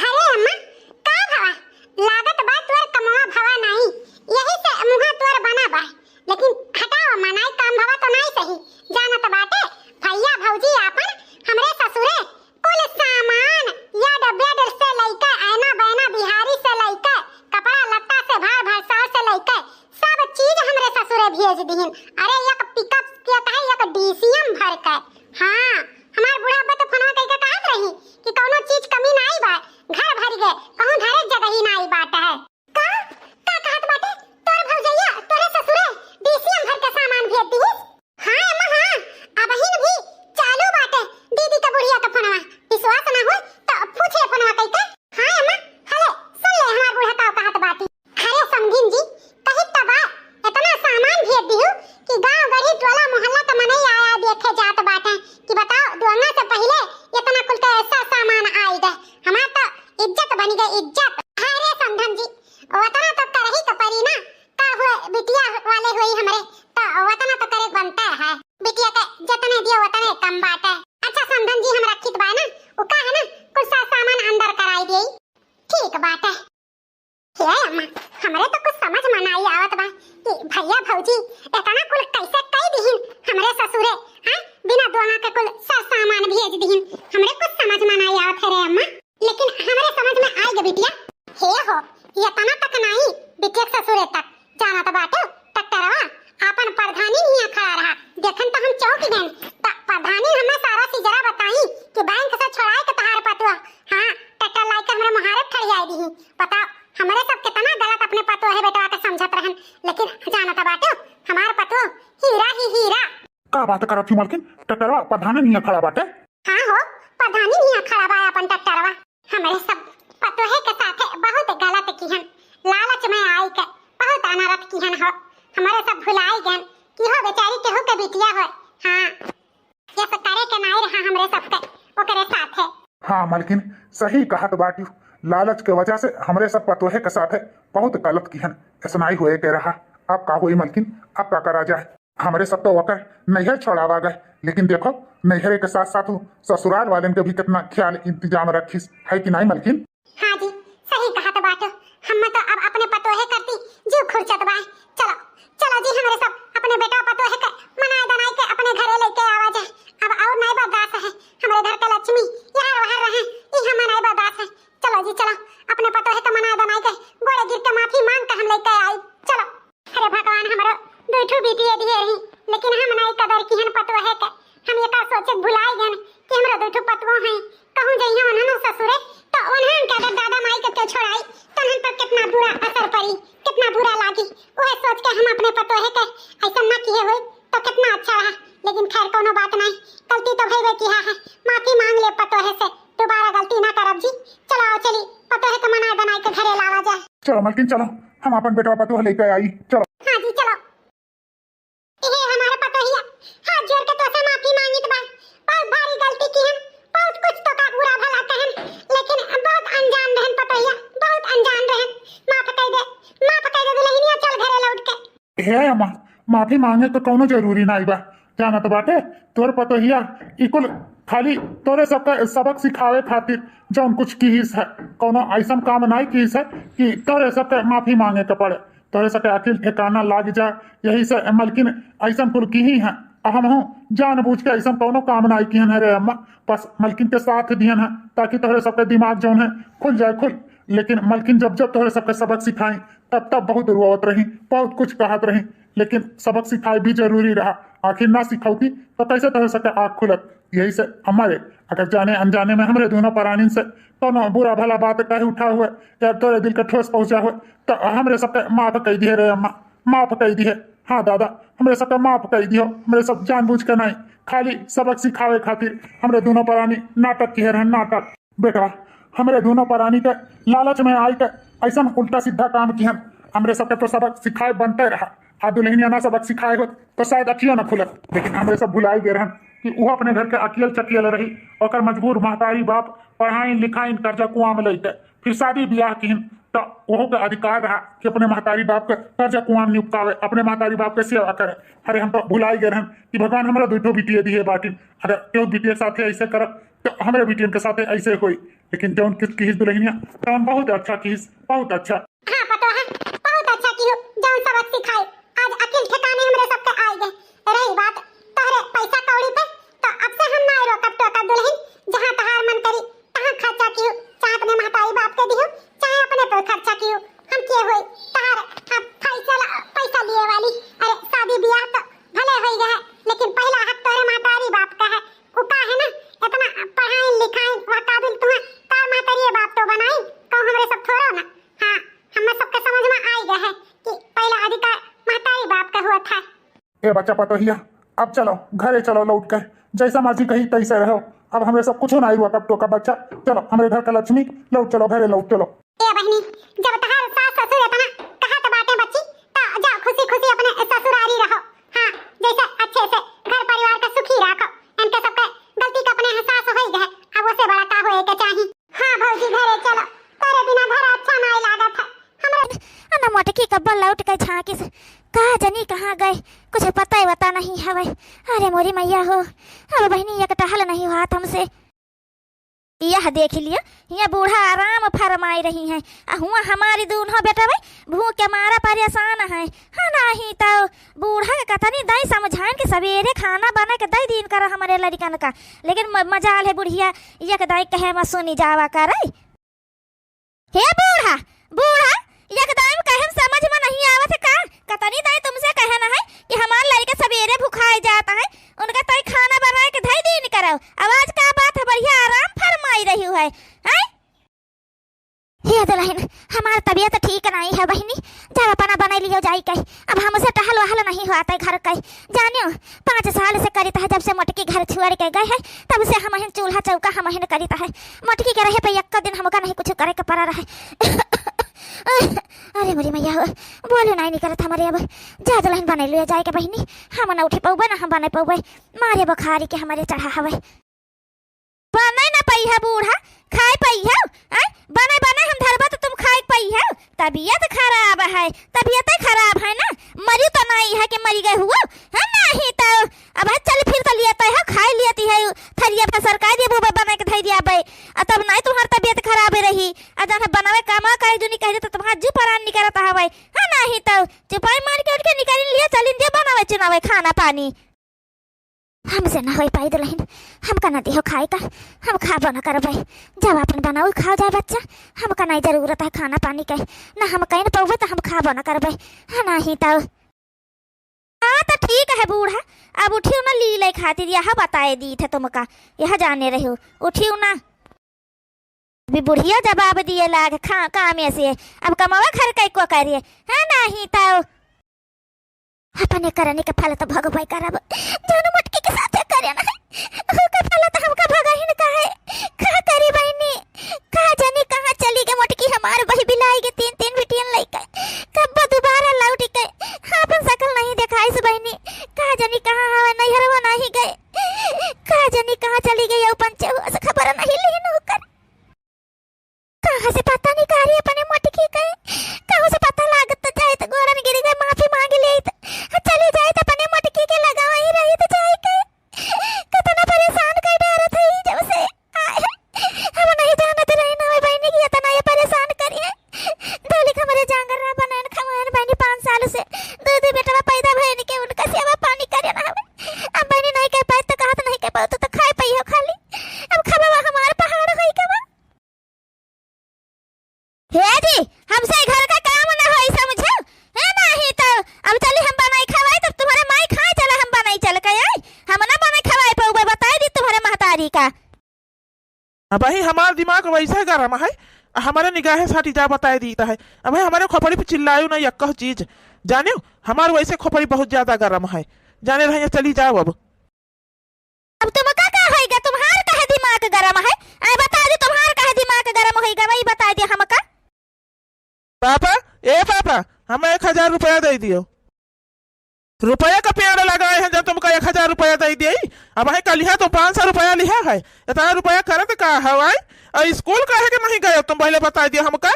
अरे अम्मा, का भवा? लागत बा तोर कमवा भवा नाई, यही से मुहा तोर बना बा। लेकिन हटाओ अम्मा, नाई काम भवा तो नाई सही। जानत बाटे, भैया भौजी आपन हमरे ससुरे कुल सामान, यड बेड से लइके, आयना बैना बिहारी से लइके, कपड़ा लत्ता से, भार भरसार से लइके, सब चीज हमरे ससुरे भेज दिहिन। अरे, एक पिकअप के कहे, एक डीसीएम भर के। हाँ, हमार बूढ़ा अब्बा तो फोनवा कइके कहत रही कि कौनो चीज कमी नाई बा, घर भर गए, कहूँ धरे जगही नाई बाट है। का? का कहत बाटे? तोर भौजैया, तोरे ससुरे डीसीएम भर के सामान भेज दिहिस? हाँ अम्मा, हाँ, अबहिन बिटिया वाले होई हमरे, तो वतना तो करे बनता है। बिटिया के जतने दियो वतने कम बाटे। अच्छा समधन जी, हम रखित बा ना, उ का है ना, कुल साज सामान अंदर कराई देई। ठीक बाटे। हे अम्मा, हमरे तो कुछ समझ में नाई आवत बा कि भैया भौजी इतना कुल कैसे कई दिहिन हमरे ससुरे, हाँ? बिना दोना के कुल साज सामान भेज दिहिन, हमरे कुछ समझ में नाई आवत है रे अम्मा। लेकिन हमरे समझ में आइगे बिटिया। हे हो, इतना तक नाई, बिटिया के ससुरे तक जानत बाटे, ट्रैक्टरवा आपन प्रधानी निया खड़ा रहा। देखन तो हम चौंक गए। त प्रधानी हमें सारा सिजरा बताई कि बैंक से छोड़ाए के तहार पतुआ, हाँ, ट्रैक्टर लाइके हमरे मुहारे ठड़ियाई दिही। बताओ, हमरे सब कितना गलत अपने पतोहे बेटवा के समझत रहन, लेकिन जानत बाटे, हमार पतोह हीरा ही हीरा। का बात करत ही मलकिन? ट्रैक्टरवा प्रधानी निया खड़ा बाटे? हाँ हो, प्रधानी निया खड़ा बा अपन ट्रैक्टरवा। हमरे सब पतोहे के साथे बहुत गलत किहन, लालच में आई के बहुत अनरथ किहन हो। हमरे सब भुलाई गन कि हो बेचारी केहू के बिटिया होय। हाँ, ये सब करे के नाई रहा हमरे सबके ओकरे साथे। हाँ मलकिन, सही कहत बाटी। लालच के वजह से हमरे सब पतोहे के साथे बहुत गलत किहन। ऐसा नाई होए के रहा। अब का होई मलकिन, अब का करा जाए? हमरे सब तो ओकर नैहर छोड़ावा गए, लेकिन देखो, नैहरे के साथ साथ उ ससुराल वालन के भी कितना ख्याल इंतजाम रखिस, है कि नाई मलकिन? हाँ जी, सही कहत बाटो। हम तो अब अपने पतोहे करती जीव खुरचत बा। चलो, चलो जी, हमरे सब अपने बेटा पतोहे के मनाए दनाए के अपने घरे लेके आवा जाए। अब और नाई बर्दाश्त है, हमरे घर के लक्ष्मी यार वहार रहे, ई हम नाई बर्दाश्त है। चलो जी, चलो, अपने पतोहे के मनाए दनाए के गोड़े गिर के माफी मांग के हम लेके आई। चलो। अरे भगवान, हमरो दुई ठो बिटिये दिहे रही, लेकिन हम नाई कदर किहन पतोहे के। हम एका सोचत भुलाई गन कि हमरो दुई ठो पतोह हैं, कहूँ जइहे उन्हन ससुरे, तो उन्हन के अगर दादा माई के केहू छोड़ाई, तो उन्हन पर कितना बुरा असर पड़ी, कितना बुरा लागी। वह सोच के हम अपने पतोहे के ऐसा ना किहे होई, तो कितना अच्छा रहा। लेकिन खैर, कोनो बात नहीं, गलती तो भइबे किहा है, माफी मांग ले पतोहे से, दोबारा गलती ना करब जी। चलो, आओ चली, पतोहे के मनाए दनाए के घरे लावा जाए। चलो मलकिन, चलो, हम अपन बेटवा पतोह लेके आई, चलो। हाँ जी, चलो। ए हमारे पतोहिया, हाथ जोड़ के तोसे माफी मांगित बा, बहुत भारी गलती किहन, बहुत कुछ तोका बुरा भला कहन, लेकिन बहुत अनजान रहन पतोहिया, बहुत अनजान रहन। माफ कइ दे, माफ कइ दे दुल्हनिया, चल घरे लौट के। हे अम्मा, माफी मांगे के कौनो जरूरी नाई बा। जानत बाटे, तोर पतोहिया ई कुल खाली तोरे सबका सबक सिखावे खातिर जौन कुछ किहिस है, कौनो ऐसन काम नाई किहिस है कि तोरे सबके माफी मांगे के पड़े, तोरे सबके अकिल ठिकाना लाग जा। यही से मलकिन ऐसन कुल किही है। आ हमहूँ जानबूझ के ऐसन कौनो काम नाई किहन है रे अम्मा, बस मलकिन के साथ दिहन है ताकि तोहरे सबके दिमाग जौन है खुल जाए, खुल। लेकिन मलकिन जब जब तोहरे सबके सबक सिखाई, तब तब बहुत रोवत रही, बहुत कुछ कहत रही, लेकिन सबक सिखाए भी जरूरी रहा। आखिर ना सिखौती तो कैसे तोहरे सबके आँख खुलत? यही से हमारे अगर जाने अनजाने में हमरे दोनों परानिन से कौनो बुरा भला बात कहे उठा हुए या तोरे दिल के ठोस पहुँचा हुए, तो हमरे सबके माफ कइ दिहे रे अम्मा, माफ कइ दिहे। हाँ दादा, हमरे सबके माफ कइ दिहो, हमरे सब जानबूझ के नहीं, खाली सबक सिखावे खातिर हमरे दोनों परानी नाटक किहे रहन, नाटक। बेटवा, हमरे दोनों परानी के लालच में आई के ऐसन उल्टा सीधा काम किहन। हमरे सबके तो सबक सिखाए बनते रहा, आ दुल्हनिया ना सबक सिखाए होत तो शायद अखियो ना खुलत। लेकिन हमरे सब भुलाई गए रहन कि वो अपने घर के अकियल चकियल रही, ओकर मजबूर महतारी बाप पढ़ाइन लिखाइन कर्जा कुआं में लइके फिर शादी बियाह किहन, तो ओहू के अधिकार रहा कि अपने महतारी बाप के कर्जा कुआं निपटावे, अपने महतारी बाप के सेवा करे। अरे हम तो भुलाई गए रहन कि भगवान हमरा दुई ठो बिटिये दिहे बाटिन, अगर केहू बिटिये के साथे ऐसे करब तो हमरे बिटियन के साथे ऐसे होई। लेकिन जौन किस किहिस दुल्हनिया, तौन बहुत अच्छा किहिस, बहुत अच्छा। हाँ पतोहा, बहुत अच्छा किहू, जौन सबक सिखाए। आज अकिल ठिकाने हमरे सबके आइ गए। रही बात तोहरे पैसा कौड़ी पे, तो अब से हम नाय रोकब टोकब दुल्हन, जहाँ तहार मन करी तहाँ खर्चा किहू, चाहे अपने महतारी बाप के दिहू, चाहे अपने पे खर्चा किहू। हम के होई तहार, हाँ, फैसला पैसा लिए वाली। अरे शादी बियाह तो भले होई गए, लेकिन पहला हक तोहरे महतारी बाप का है। उ का है ना, इतना पढ़ाइन लिखाइन वह काबिल तुम्हें तार महतारी बाप तो बनाइन, कहूँ हमरे सब थोड़ो ना। हाँ, हमें सबके समझ में आई गए है कि पहला अधिकार महतारी बाप का हुआ था। ए बच्चा पतोहिया, अब चलो घरे चलो लौट के, जैसा मर्जी कही तैसे रहो। अब हमरे सब कुछ ना रोकब टोकब बच्चा, चलो हमरे घर का लक्ष्मी, लौट चलो घरे लौट चलो। ए बहनी, जब तहार सास ससुर इतना कहत बाटे बच्ची, तो जाओ खुशी खुशी अपने ससुरारी रहो। हाँ, जैसे अच्छे से घर परिवार का सुखी रखो, इनके सबके गलती का अपने एहसास होई गए, अब उसे बड़ा का होए के चाही। हाँ भौजी घरे चलो, तोरे बिना घर अच्छा नाय लागत है। हमरे अन मोटकी कब्बो लौट के झांकिस, का जनी कहाँ गए, कुछ पता ही वता नहीं हवै। अरे मोरी मैया हो, अब बहिनी एक टहल नहीं हुआत हमसे। यह देखि लियो, हियाँ बूढ़ा आराम फरमाइ रही हैं, आ हुआँ हमारी दूनों बेटवै भूख के मारा परेसान हैं। हाँ, नाहीं तौ बूढ़ा के कतनी दाईं समझाइन के सबेरे खाना बनाइ के दइ दीन करा हमरे लड़िकन का, लेकिन म-, मजाल है बुढ़िया, एक दाईं कहे मा सुनी जावा करै। हे बूढ़ा, बूढ़ा, एकदम कहे में समझ में नहीं आवत है का? कतनी दाईं तुमसे कहे न है कि हमार लड़िका सबेरे भुखाइ जात है, उनका ताईं खाना बनाइ के धइ दीन करौ। अब आज का बात है, बढ़िया आराम फरमाइ रही है, हैं? हे दुलहिन, हमार तबियत ठीक नहीं है बहिनी, जब अपना बनाइ लियो जाइ के। अब हमसे टहल वहल नहीं हुआत है घर के, जानियो। पाँच साल से करित है, जब से मोटकी घर छोड़ि के गए है, तब से हमहिन चूल्हा चौका हमहिन करित है। मोटकी के रहे पे एक्को दिन हमका नहीं कुछ करै के परा रहे। अरे मोरी मैया हो, बोले नहीं निकरत हमरे अब। जा दुलहिन बनाइ लियो जाइ के बहिनी, हम न उठि पउबै, न हम बनाइ पउबै। मारे बुखारी के हमरे चढ़ा हवै। बनाइ न पइहौ बूढ़ा, खाइ पइहौ, आँय? बनाइ, बनाइ हम धरबा त तुम खाइ पइहौ। तबियत खराब है, तबियतै खराब है न, मरिउ त नाहीं है कि मरि गए हुओ, हाँ नाहीं तौ। अब है चल फिर त लियत है, खाइ लियत है, थरिया भर सरकाइ दिया, बूबा बनाइ के धइ दिया बे। आ तब नाहीं तुम्हार तबियत खराब रही, आ जब है बनावै कामा काई दुनी कहि दे त तुम्हार जू परान निकरत हवै, हाँ नाहीं तौ। चुपाई मार के उठ के निकरिन लियो, चलिन दियो बनावै चुनावै खाना पानी। हमसे न होइ पाई दुलहिन, हमका न दिहो खाइ का, हम खाबो न करबै। जब आपन बनाउ खाओ जाए बच्चा, हमका नहीं जरूरत है खाना पानी के, न हम कइन पउबै त हम खाबो न करबै। हाँ नाहीं तौ। हाँ त ठीक है बूढ़ा, अब उठियो न लीलै खातिर यह बताइ दीत है तुमका, यह जाने रहियो, उठियो न। अभी बुढ़िया जवाब दिए लाग खा, कामे से, अब कमवा घर कै को करिए, हाँ नाहीं तौ। अपने करनी के फल त भोगबै करब, जौन मोटकी के साथे करे न है, ओकर फल त हमका भोगहिन का है। का करी बहिनी, का जनी कहाँ चली गै मोटकी हमार बहि बिलाइ गै तीन तीन बिटियन लइके, कब्बो दुबारा लौटि के आपन सकल नहीं देखाइस बहिनी, का जनी कहाँ हवै, नैहरवा नाहीं गए, का जनी कहाँ चली गै, अउ पंचे हुआ से खबर नहीं लिहिन ओकर। कहाँ से पता निकारी अपने मोटकी के? कहूँ से पता लागत त जाइत गोड़न गिरि गए, माफी माँगि लेइत। चली जाइत अपने मोटकी के लगावै रहित जाइ के। कतना परेसान कइ डारत है जब से। आय, हम नहीं जानत रही ना बहिनी कि एतना ये परेसान करिहैं। धोलिक हमरे जांगर रहा बनाइन खवाइन बहिनी पाँच साल से। दू दू बेटवा पैदा भइन के उनका सेवा पानी करे ना हवै। अब बहिनी नहीं कह पाइत त कहत नहीं कह पाइत त खाइ पइहौ खाली। अब खबवा हमार पहाड़ होइ गवा। हे जी, हमसे घर का काम न होई, समझो? है नाहीं तौ अब चली हम बनाई खवाई, तब तुम्हारे माई खाए चला, हम बनाई चल के आई। हम न बनाई खवाई पउबै, बताइ दी तुम्हारे महतारी का। अबहीं हमार दिमाग वैसे गरम है, हमरे निगाहे साटी जा बताइ दीत है। अबहीं हमरे खोपड़ी पे चिल्लायो नहीं एक्को चीज, जानियो, हमार वैसे खोपड़ी बहुत ज्यादा गरम है, जाने रहिए, चली जाओ अब। अब तुमका का होइगा? तुम्हार काहे दिमाग गरम है? आय बताइ दी, तुम्हार काहे दिमाग गरम होइगा, वही बताइ दी हमका। पापा, ए पापा, हमें एक हजार रुपया दइ दियो। रुपया का पेड़ लगाए हैं, जब तुमका एक हजार रुपया दइ दिए, अबहीं कलिहा तो पाँच सौ रुपया लिहा है, एतना रुपया करत का हवाई? अउर स्कूल काहे के नहीं गए, तुम पहिले बताइ दियो हमका।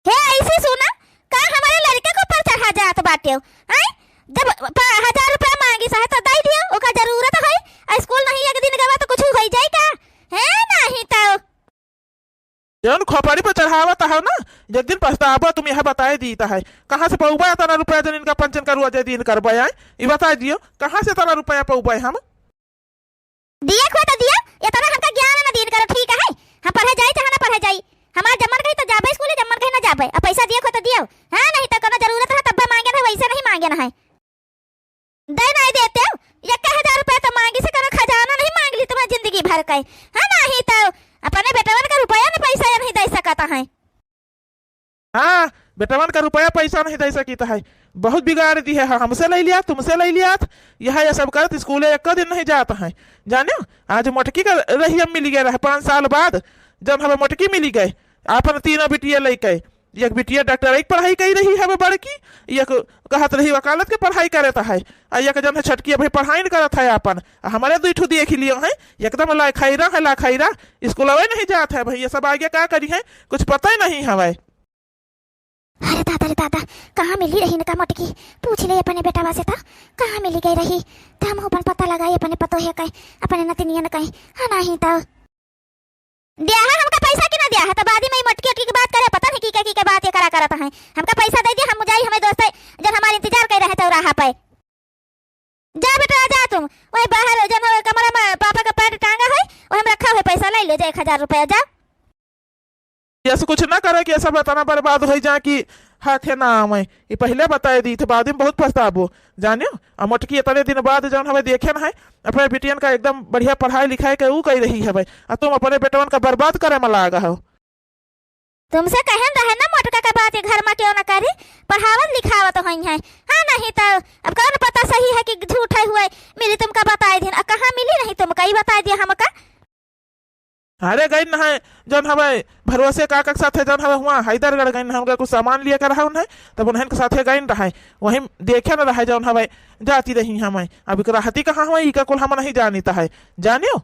हे, ऐसे सुना, का हमरे लड़िका के ऊपर चढ़ा जात बाटे? आय, जब प-, हजार रुपया माँगिस है, त दइ दियो, ओका जरूरत है। आ स्कूल नहीं एक दिन गवा, त कुछ होइ जाई का? है, नहीं तौ। जौन खोपड़ी पर चढ़ावत है ना, एक दिन पछताबा, तुम यह बताइ दीत है। कहाँ से पउबा एतना रुपया, जौन इनका पंचन का रुआ जे दिन करबे आय? ई बताइ दियो, कहाँ से एतना रुपया पउबे हम? दिया खोए त दिया, एतना हमका ज्ञान न दीन करो, ठीक है? हम पढ़े जाई चाहे ना पढ़े जाई, हमार जब मन कही त जाबे स्कूले, जब मन कही ना जाबे। अब पैसा दिया खोए त दियो, हाँ, नहीं त कोनो जरूरत है तब्बे माँगे न है, वैसे नहीं माँगे न है। दे नहीं देते हो, एक हजार रुपया त माँगी से कोनो खजाना नहीं माँग ली तुम्हार जिंदगी भर का, हाँ, नहीं त अपने बेटवन का रुपया न पैसा या नहीं दे सकत है। हाँ, बेटवन का रुपया पैसा नहीं दे सकित है, बहुत बिगाड़ दिहे है, हमसे लइ लियात, तुमसे लइ लियात, यह ये सब करत स्कूले एक्को दिन नहीं जात है। जानियो, आज मोटकी का रहिया मिलि गए रहे पाँच साल बाद, जब हमें मोटकी मिलि गए, आपन तीनों बिटिया लइके, एक बिटिया डॉक्टरई के पढ़ाई कइ रही है बड़की, एक कहत रही वकालत के पढ़ाई करत है, आ एक जौन है छोटकी अबहीं पढ़ाई न करत है आपन, आ हमरे दुइ ठो देखि लियो है, एकदम लाखैरा है, लाखैरा, स्कूलवे नहीं जात है। भैया सब आगे का करिहैं, कुछ पता ही नहीं हवै। अरे दादा रे दादा, कहाँ मिली रही इनका मोटकी? पूछ ले अपने बेटवा से तो, कहाँ मिली गई रही? तो हम अपन पता लगाई अपने पतोहे के, अपने नतिनियन के, हाँ नहीं तो। दिया है हमका पैसा कि ना दिया है, तो बाद में ई मोटकी ओटकी के बात करे, पता नहीं की के, की के बात ये करा करत हैं। हमका पैसा दे दिया, हम जाई, हमें दोस्त है, जन हमारे इंतजार कर रहे चौराहा पे। जा बेटा, जा तुम, वही बाहर जन हवे कमरा में पापा का पैंट टांगा है, वही में रखा है पैसा, ले ले जा एक हजार रुपया, जा। ऐसे कुछ ना करे कि ऐसा बताना बर्बाद हो जा कि हाथे ना आवे। ये पहले बताए दी थे, बाद में बहुत पछताबो, जानियो। आ मोटकी इतने दिन बाद जौन हवे देखे न है, अपने बिटियन का एकदम बढ़िया पढ़ाई लिखाई के ऊ कही रही हवे, आ तुम अपने बेटवन का बर्बाद करे में लागा हो। तुमसे कहन रहे ना मोटका के बात, ये घर में क्यों ना करी, पढ़ावत लिखावत होई है, हाँ नहीं तो। अब कौन पता सही है कि झूठ है हुए, मिली तुमका बताए दिन, आ कहाँ मिली नहीं तुमका, ई बताए दिया हमका। अरे गइन है, जौन हवे भरोसे काका के साथे जौन हवे हुआ हैदरगढ़ गइन है, हमका कुछ सामान लिए कर रहा उन्हें, तब उन्हें के साथे गइन रहे, वहीं देखे न रहे जौन हवे जाती रही हमें। अब इक रहती कहाँ हवे, इका कुल हम नहीं जानित है, जानियो।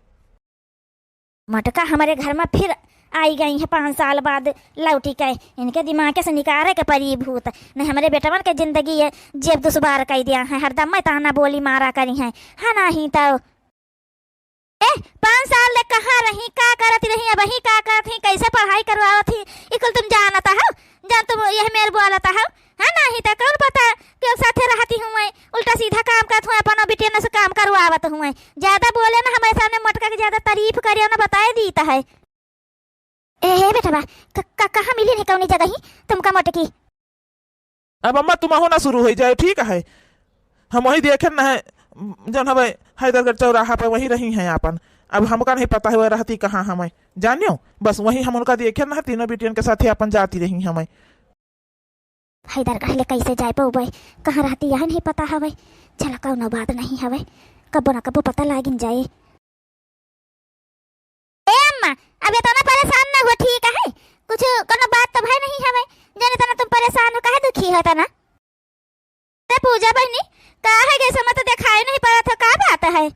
मटका हमारे घर में फिर आई गई है पाँच साल बाद लौटी के। इनके दिमाग से निकारे के परी भूत, नहीं हमारे बेटवन के जिंदगी ये जेब दुश्वार कर दिया है। हरदम मैं ताना बोली मारा करी है, हाँ नहीं तो। ए, पाँच साल ले कहाँ रही, का करत रही, अबही का करत ही, कैसे पढ़ाई करवावत ही, ई कुल तुम जानत हो? जन तुम यह मेर बोलत हो, हाँ, नाही त कौन पता कि ओक साथे रहती हुए, उल्टा सीधा काम करत हुए, अपना बिटियन से काम करवावत हुए। ज्यादा बोले ना हमारे सामने, मोटका के ज्यादा तारीफ करियो ना, बताए दीत है। ए, हे बेटवा, क-, क-, कहाँ मिली नहीं कौनी जगह ही तुमका मोटकी? अब अम्मा, तुम हो ना शुरू हो जाए, ठीक है? हम वही देखे न है, जौन हवे हैदरगढ़ चौराहा पे वही रही हैं आपन। अब हमका नहीं पता है वह रहती कहाँ हमें, जानियो। बस वही हम उनका देखे न है, तीनों बिटियन के साथे अपन जाती रही हमें। हैदरगढ़ ले कैसे जाए पउबे, कहाँ रहती यह नहीं पता हवे। चला, कौनो बात नहीं हवे, कबो ना कबो पता लागिन जाए। ए अम्मा, अब इतना परेशान ना हो, ठीक है? कुछ कोनो बात तो भय नहीं हवे, जन इतना तुम परेशान हो, काहे दुखी हो इतना? अरे पूजा बहिनी, का है, जैसे मत दिखाई नहीं पड़त हो, का बात है?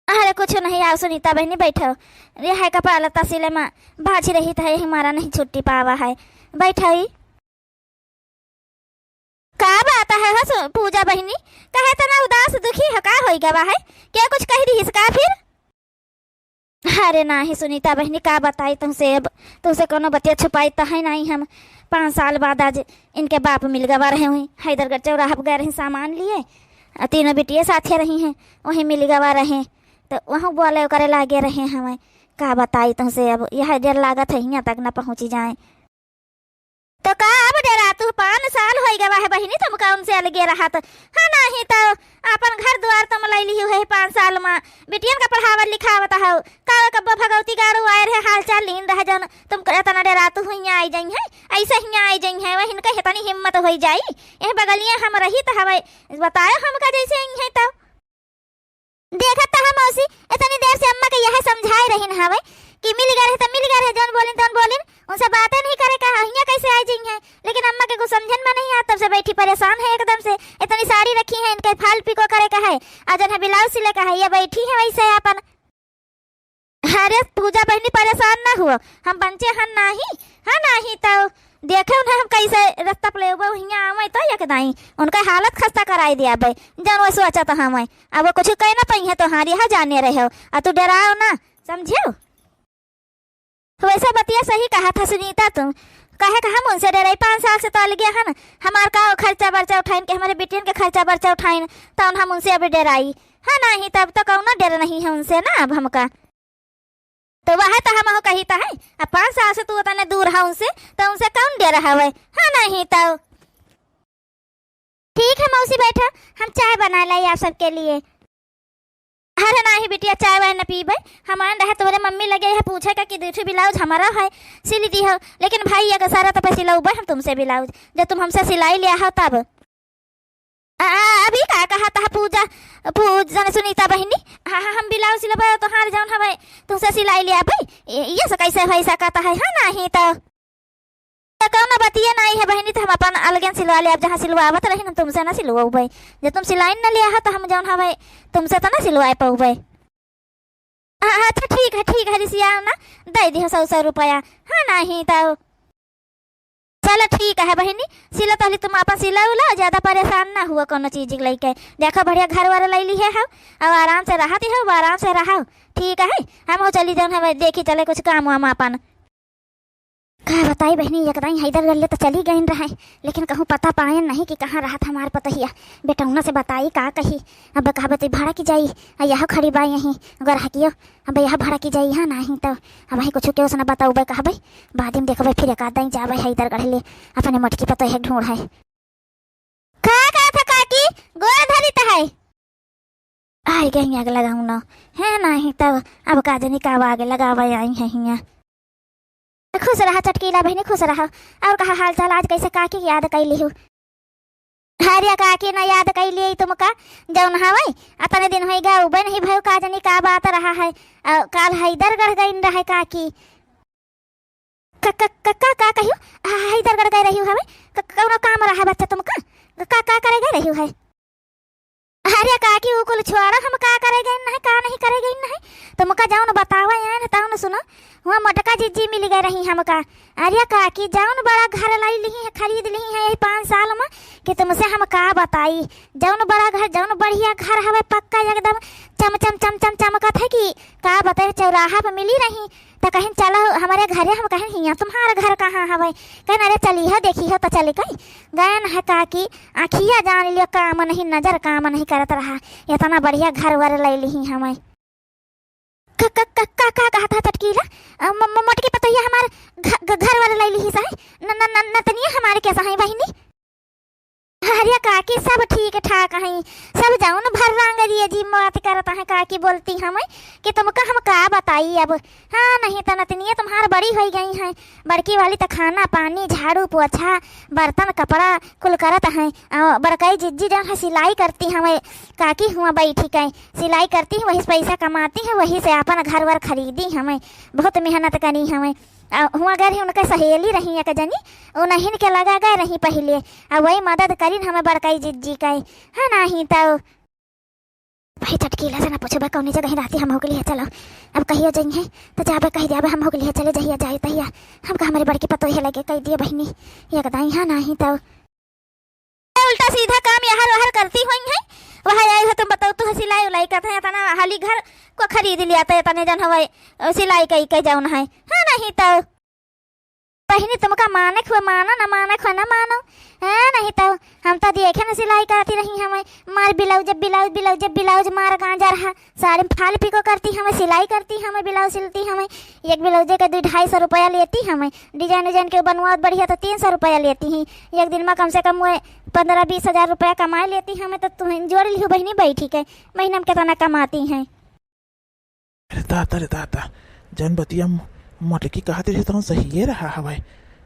अरे कुछ नहीं, आओ सुनीता बहिनी, बैठो। ये है कपाल तहसील में भाजी रही तो है, हमारा नहीं छुट्टी पावा है, बैठो ही। का बात है हो सु-, पूजा बहिनी, काहे तना उदास दुखी हो, का होई गवा है? क्या कुछ कह दी इसका फिर? अरे नाही सुनीता बहिनी, का बताई तुमसे, अब तुमसे कोनो बतिया छुपाई तो है नहीं हम। पाँच साल बाद आज इनके बाप मिल गवा रहे हुई, हैदरगढ़ चौराहा पर गए रहे सामान लिए, आ तीनों बिटिया साथे रही हैं, वहीं मिल गवा रहे, तो वहाँ बोले करे लागे रहे हमें। का बताई तुमसे, अब यह डर लागत है हियाँ तक ना पहुँची जाए। तो का अब डेरातू? पाँच साल होई गवा है बहिनी, तुमका उनसे अलगे रहत। हाँ, नाही तो आपन घर द्वार तुम लई लिहु है पाँच साल मा। बिटियन का पढ़ावत लिखावत हौ। का कब्बो भगवती गारू आए रहे, हाल चाल लीन रहे, जौन तुम इतना डेरातू हुइयाँ आई जइहैं, ऐसे हियाँ आई जइहैं, वहिन का इतनी हिम्मत होई जाई। यह बगलियाँ हम रहित हवै, बतायो हमका जैसे अइहैं तो। देखत त हम मौसी, इतनी देर से अम्मा के यह समझाए रहिन हवे कि मिल गए रहे त मिल गए रहे, जौन बोलिन तौन बोलिन, उनसे बातें नहीं करे का, हियाँ कैसे आई जइहैं। लेकिन अम्मा के कुछ समझन में नहीं आ, तब से बैठी परेशान है एकदम से। इतनी साड़ी रखी है, इनके फाल पिको करे का है, आ जौन है ब्लाउज सिले का है, ये बैठी है वैसे अपन। अरे पूजा बहिनी, परेशान ना हुआ, हम बच्चे हन नाही, हाँ नाही तो देखे उन्हें हम कैसे रास्ता पे लेबो, हियाँ आवे तो एक दाई उनका हालत खस्ता कराई दिया बे, जौन वो सोचत हमें। अब वो कुछ कह ना पाई है तोहारी, हाँ जाने रहे हो, आ तू डेराओ ना, समझियो? वैसे बतिया सही कहा था सुनीता तू, कहे का हम उनसे डेराई, पाँच साल से तो अलगे हन, हमार का खर्चा बर्चा उठाइन के, हमारे बिटियन के खर्चा बर्चा उठाइन, तौन हम उनसे अब डेराई। हाँ, नाही तब तो कौनो डर नहीं है उनसे ना अब हमका। तो वह तो हम कही तो है, अब पाँच साल से तू उतने दूर है उनसे, तो उनसे कौन डर हवे? हाँ, नाही तो। ठीक है मौसी, बैठो, हम चाय बना लाई आप सबके लिए। अरे नाही बिटिया, चाय वाय न पीबे, हम आन रहे तोहरे मम्मी लगे है पूछे का कि दू ठो ब्लाउज हमारा है, सिल दी हो, लेकिन भाई अगर सारा तो पे सिलौबे हम तुमसे ब्लाउज, जब तुम हमसे सिलाई लिया हो तब। आ, आ, अभी का कहा था पूजा, पूजा ने सुनीता बहिनी, हाँ, हाँ, हम ब्लाउज सिलबे तोहार जौन हवे, तुमसे सिलाई लिया भाई, ये, ये से कैसे हो सकता है, हाँ, नाही तो। तो कौनो बतिये नाही है बहिनी, तो हम अपन अलगन सिलवा ले, अब जहाँ सिलवावत रही ना तुमसे ना सिलवाऊ भाई, जब तुम सिलाई न लिया हो तो हम जौन हवे तुमसे तो ना सिलवाए पाऊ भाई। हाँ, हाँ, अच्छा ठीक है, ठीक है, रिसिया ना, दे दिहो सौ सौ रुपया, हाँ, नाही तो। सौ चलो ठीक है बहिनी, सिलो तहली तुम आपन सिला उला, ज्यादा परेशान ना हुआ कौनो चीज के लइके। देखो बढ़िया घर वर लइ लिहे हो, अब आराम से रहत हो, आराम से रहो। ठीक है, हम हो चली जौन हमें देखी चले कुछ काम वाम आपन। का बताई बहिनी, एकदम हैदर गल्ले तो चली गइन रहे, लेकिन कहूँ पता पाएन नहीं कि कहाँ रहत हमार पतोहिया। बेटौना से बताई का कही, अब कहबे तो भड़क जाई, आ यह खड़ी बा यहीं, अगर हकियो अब यह भड़क जाई, हाँ, नाही तो अब ही कुछ केहू से न बतउबे कहबे, बाद में देखबे फिर एक आध दिन जाबे हैदर गढ़ ले, अपने मोटकी पतोहिया ढूंढ है। का कहत है काकी, गोड़ धरी त है। आई गई आग लगाऊ न, है नाही तब अब का जनी का आग लगावे आई है हियाँ। खुश रहा चटकीला बहिनी, खुश रहा। और कहा हाल चाल, आज कैसे काकी याद कैली हूँ? अरे काकी ना याद कैली तुमका, जौन हवै अतने दिन होई गए, उबे नहीं भयो, का जनी का बात रहा है। अ, काल हैदरगढ़ गइन रहे काकी। क-, क-, क-, का, का कहियो? ह-, हैदरगढ़ गए रहियो हवे? क-, कौनो काम रहा बच्चा तुमका? क-, का, का करे गए रहियो है? अरे काकी, ऊ कुल छोड़ा, हम का करे गइन नहीं, का नहीं करे गइन नहीं। तुमका जौन बतावा यार, तौन सुनो। हुआ मोटका जिज्जी मिल गए रही हमका। अरे काकी, जौन बड़ा घर लाई लिही है, खरीद लिही है यही पाँच साल में, कि तुमसे हम का बताई। जौन बड़ा घर, जौन बढ़िया घर हवे पक्का एकदम चम चम चम चम चमकत है कि का बताई, चौराहा पे मिली रही। त कहिन, "चलो हमरे घरे।" हम कहिन, "हियाँ तुम्हार घर कहाँ हवै?" कहिन, "अरे चलिहो देखिहो।" त चलि गइन। गइन है काकी, आँखिया जान लियो काम नहीं, नजर काम नहीं करत रहा। इतना बढ़िया घर वर लइ लिही हमें। क-, क-, क-, का, का कहत है चटकीला? अ, म-, म-, मोटकी पतोहिया हमार घ-, घ-, घर वर लइ लिही सही? न-, न-, न-, नतनिया हमारे के सही बहिनी? अरे काकी, सब ठीक ठाक हैं, सब जौन भर रंग दिए जी बात करत हैं। काकी बोलती हमें कि तुमका हम का बताई अब। हाँ, नहीं त नतनिया तुम्हार बड़ी होइ गई हैं, बड़की वाली त खाना पानी, झाड़ू पोछा, बर्तन कपड़ा कुल करत हैं। अ, बड़कई जिज्जी जौन है सिलाई करती हमें, काकी हुआ बैठी के सिलाई करती हैं, वही से पैसा कमाती हैं, वही से आपन घर वर खरीदी हमें, बहुत मेहनत करी हमें। आ, हुआँ गए रही, उनके सहेली रही एक जनी, उन्हीं के लगा गए रही पहिले, आ वही मदद करिन हमें बड़कई जिज्जी के, है नाही तो। भाई चटकीला से ना पूछबे, कौनी जगह रहती हम होके लिए चलो। अब कहियो जइहे तो जाबे, कहि दियाबे हम होके लिए चले जहिया जाए तहिया। हमका हमरे बड़की पतोहिया लगे कहि दिए बहिनी, एक दाई, हाँ नाही तो। उल्टा सीधा काम यहर वहर करती हुई हैं। वह आई हो तुम बताओ, तू सिलाई उलाई करते हैं, इतना हाली घर को खरीद लिया तो इतने जन हवे, अ, सिलाई कई के जौन है। हाँ, नहीं तो बहिनी तुमका मानक हुआ मानो, ना मानक हुआ ना मानो। हाँ, नहीं तो हम तो देखे ना सिलाई करती रही हमें, मार ब्लाउज, ब्लाउज, ब्लाउज, ब्लाउज मार गांजा रहा। साड़ी में फाल पिको करती हमें, सिलाई करती हमें, ब्लाउज सिलती हमें। एक ब्लाउजे के दो ढाई सौ रुपया लेती हमें। डिजाइन उजाइन के बनवात बढ़िया तो तीन सौ रुपया लेती हैं। एक दिन में कम से कम वो पन्द्रह बीस हजार रुपया कमाए लेती हमें। तो तुम जोड़ लिहो बहिनी बैठी के, महीना में कितना कमाती हैं। अरे दादा, अरे दादा, जौन बतिया म-, मोटकी कहत रही तौन सहिए रहा हवै।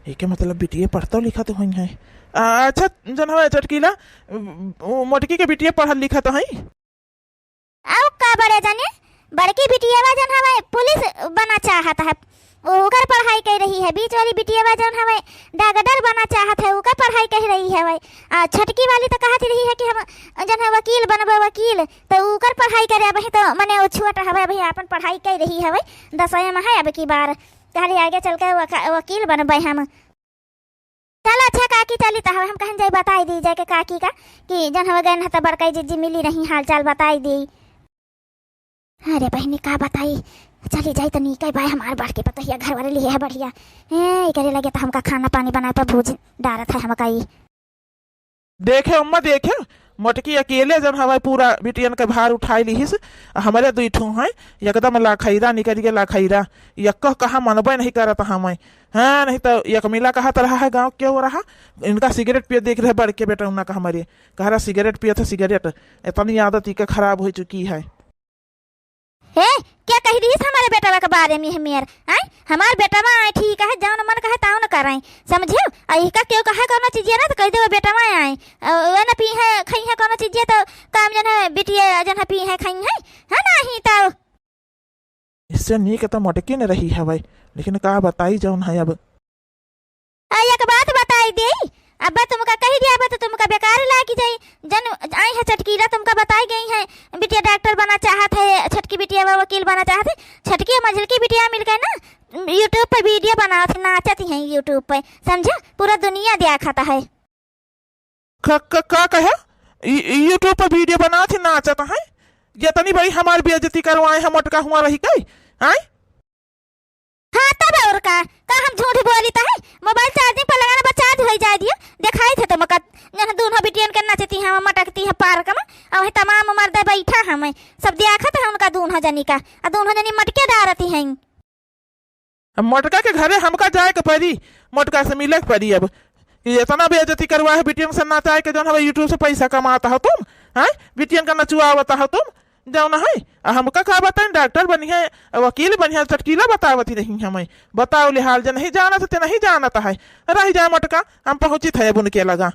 एके मतलब बिटिये पढ़तो लिखत होई हैं। आ, अच्छा, जौन हवै चटकीला, उ, उ, मोटकी के बिटिये पढ़त लिखत हैं। अउ का बड़े जने, बड़की बिटियवा जौन हवै पुलिस बना चाहत है, ओकर पढ़ाई कइ रही है। बीच वाली बिटियवा जौन हवै डॉक्टर बना चाहत है, ओकर पढ़ाई कइ रही हवै। आ छोटकी वाली तो कहत रही है कि हम जौन है वकील बनबे, वकील, तो ओकर पढ़ाई करे। अबही तो मने वो छोट हवै, अबही आपन पढ़ाई कइ रही हवै, दसवें में है अब की बार, कहले आगे चल के वका-, वकील बनबे हम। चलो अच्छा काकी, चली त हवे, हम कहन जाई बताई दी जाके काकी का कि जौन हवे गए न त बड़कई जिज्जी मिली रही, हाल चाल बताई दी। अरे बहिनी का बताई, चली जाई त नीके बाय, हमार बड़की पतोहिया घर वाले लिए है बढ़िया। ए, एकरे लगे त हमका खाना पानी बनाए पर भूज डारत है हमका ई। देखे अम्मा देखे, मोटकी अकेले जौन हवे पूरा बिटियन के भार उठाई लिहिस, आ हमरे दुई ठो हैं एकदम लाखैरा निकल गए, लाखैरा। यक्को कहा मनबे नहीं करत हमें। हाँ, नहीं तो यकमिला कहत रहा है गाँव के हो रहा, इनका सिगरेट पिए देख रहे बड़के बेटौना का हमरे, कह रहा सिगरेट पिए थे सिगरेट, इतनी आदत इके खराब हो चुकी है। हे, क्या कहि दिहिस हमरे बेटवा के बारे में है मेर? आय, हमार बेटवा आय ठीक है, जौन मन कहे तौन करैं, समझियो? आ इहका केहू कहे कौनो चीजिया ना तो कहि देबे बेटवा आय, अ, वे न पीहैं, खइहैं कौनो चीजिया तो काम जौन है बिटिया जौन है पीहैं, खइहैं, है नाही तो। इससे नीक तो मोटकी न रही हवै, लेकिन का बताई जौन है अब। आ, एक बात बताई देई, अब तुमका कहि दिया, अब तो तुमका बेकार लागी जाई। जौन आई है चटकीला, तुमका बताई गई है, बिटिया डॉक्टर बना चाहत है, छोटकी बिटिया वकील बना चाहत है, छोटकी मझिलकी बिटिया मिलके ना YouTube पे video बनावत है, नाचत हैं YouTube पे, समझा? पूरा दुनिया खाता है। क-, क-, का कहे? ई, ई YouTube पर video बनात ही नाचत है। ये तनी बड़ी हमार बेइज्जती करवाए है मोटका हुआ रही के। आय? हाँ, तब और का? का हम झूठ बोली त है? Mobile charging पर लगाना बा, charge होई जाए दियो। देखाई थे तो मका, यहाँ दोनों बिटियन के नचती हैं, मटकती हैं park में। और वही तमाम मर्द बैठा हमें। सब देखत है उनका दोनों जनी का। आ दोनों जनी मटके डारती हैं। अब मोटका के घरे हमका जाए के पड़ी, मोटका से मिले के पड़ी। अब ये इतना बेइज्जती करवा है बिटियन से नचाए के, जौन हवे YouTube से पैसा कमाता हो तुम, हैं? बिटियन का नचुआवता हो तुम, जौन है। आ हमका का बताएं, डॉक्टर बनिहे, वकील बनिहे, चटकीला बतावती रही हमें। बताओ ले हाल, जे नहीं जानत ते नहीं जानत है, रह जाए मोटका, हम पहुँचित है अब उनके लगा।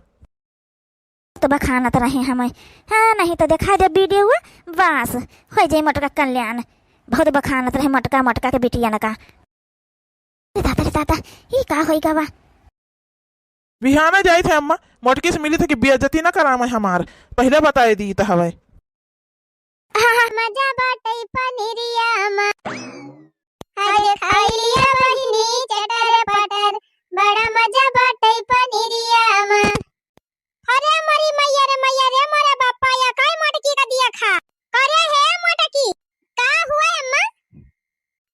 तो बखानत रहे हमें। हाँ, नहीं तो देखा दे video हुआ, बस, हो जाए मोटका कल्याण। बहुत बखानत रहे मोटका, मोटका के बिटियन का। रे दादा, रे दादा, ई का होई गवा? बिहाने जाई थे अम्मा, मोटकी से मिली थे कि बेइज्जती ना करावे हमार, पहले बताए दी त हवे। हाँ, हाँ। मजा बाटे पनीरिया मा। अरे खाई लिया बहिनी चटर पटर, बड़ा मजा बाटे पनीरिया मा। अरे मरी मैया रे मैया रे, मोरे बापा, या काई मोटकी का दिया खा। करे हे मोटकी, का हुआ अम्मा?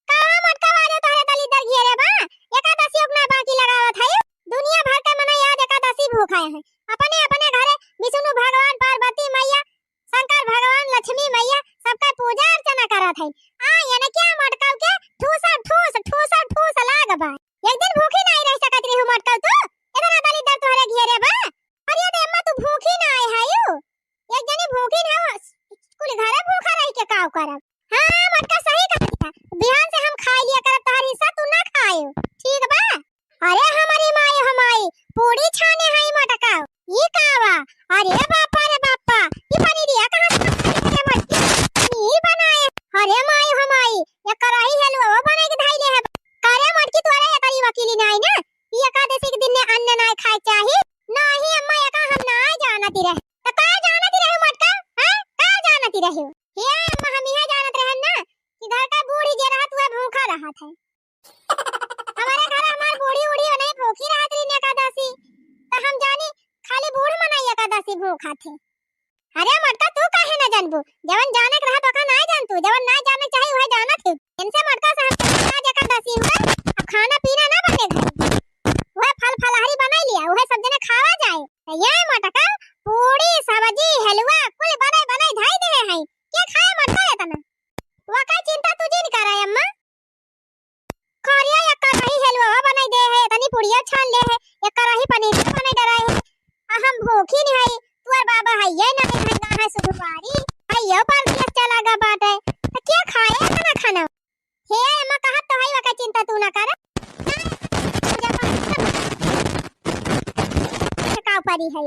कहाँ मोटका वाले तोहरे दलिद्दर घेरे बा? एकादशी उगना बाकी लगावत है। दुनिया भर के मनई आज एकादशी भूखाए हैं। अपने अपने घरे विष्णु भगवान, पार्वती मैया, शंकर भगवान, लक्ष्मी मैया, सबका पूजा अर्चना करत है। आ, एने क्या मोटकाऊ के ठूसा ठूस, ठूसा ठूस लाग बा। एक दिन भूखी नाई रह सकत रही मोटकाऊ तू? इतना दलिद्दर तोहरे घेरे बा। अरे तो अम्मा तू भूखी नाई है यू। एक जनी भूखी ना हो, कुल घरे भूखा रही के काव करब? हाँ, मोटका सही कहत है। बिहान से हम खाई लिया करब, तोहर हिस्सा तू ना खायो, ठीक बा? अरे हमारी माई, हमारी पूड़ी छाने हई मोटका, ई का बा? अरे बापा रे बापा, ई पनीरिया कहाँ से बनाई रे मोटकी? पनीर बनाए। अरे माई, हमारी ये कराही हलवा बनाई के धइले है। करे मोटकी, तोरे ये तरी वकीली नाई ना, ई एकादशी के दिन ने अन्न नाई खाए चाही। नाही अम्मा, एका हम नाई जानती रहे। तो का जानती रहे मोटका? हैं? का जानती रहे? हे अम्मा, हम यह जानत रहन ना कि घर का बूढ़ी जे रहत हुआ भूखा रहत है। हमारे घर हमार बूढ़ी उढ़ी नहीं भूखी रहत रही एकादशी, तो हम जानी खाली बूढ़ मनई एकादशी भूखा थे। अरे मोटका, तू काहे ना जानबू? जवन जाने के रहा तो का ना जानतू, जवन ना जाने चाही वह जानत है। इनसे मोटका से हम आज एकादशी हुआ, अब खाना पीना ना बने घर, वह फल फलहरी बनाई लिया, वह सब जने खावा जाए। तो ये मोटका पूड़ी सब्जी हलवा कुल बनाई बनाई धई दे हैं। के खाए मोटका इतना? वका चिंता तू जिन करे अम्मा। करिया एक कराही हलवा बनाई दे है, इतनी पुड़िया छान ले है, एक कराही पनीर बनाई डराए है। आ हम भूखी नहीं है, तुअर बाबा है ये ना है, ना है सुधुवारी, है ये पर दिया चला गा बाटे। तो क्या खाए इतना खाना? हे अम्मा कहत तो है, वका चिंता तू ना कर। का परी है?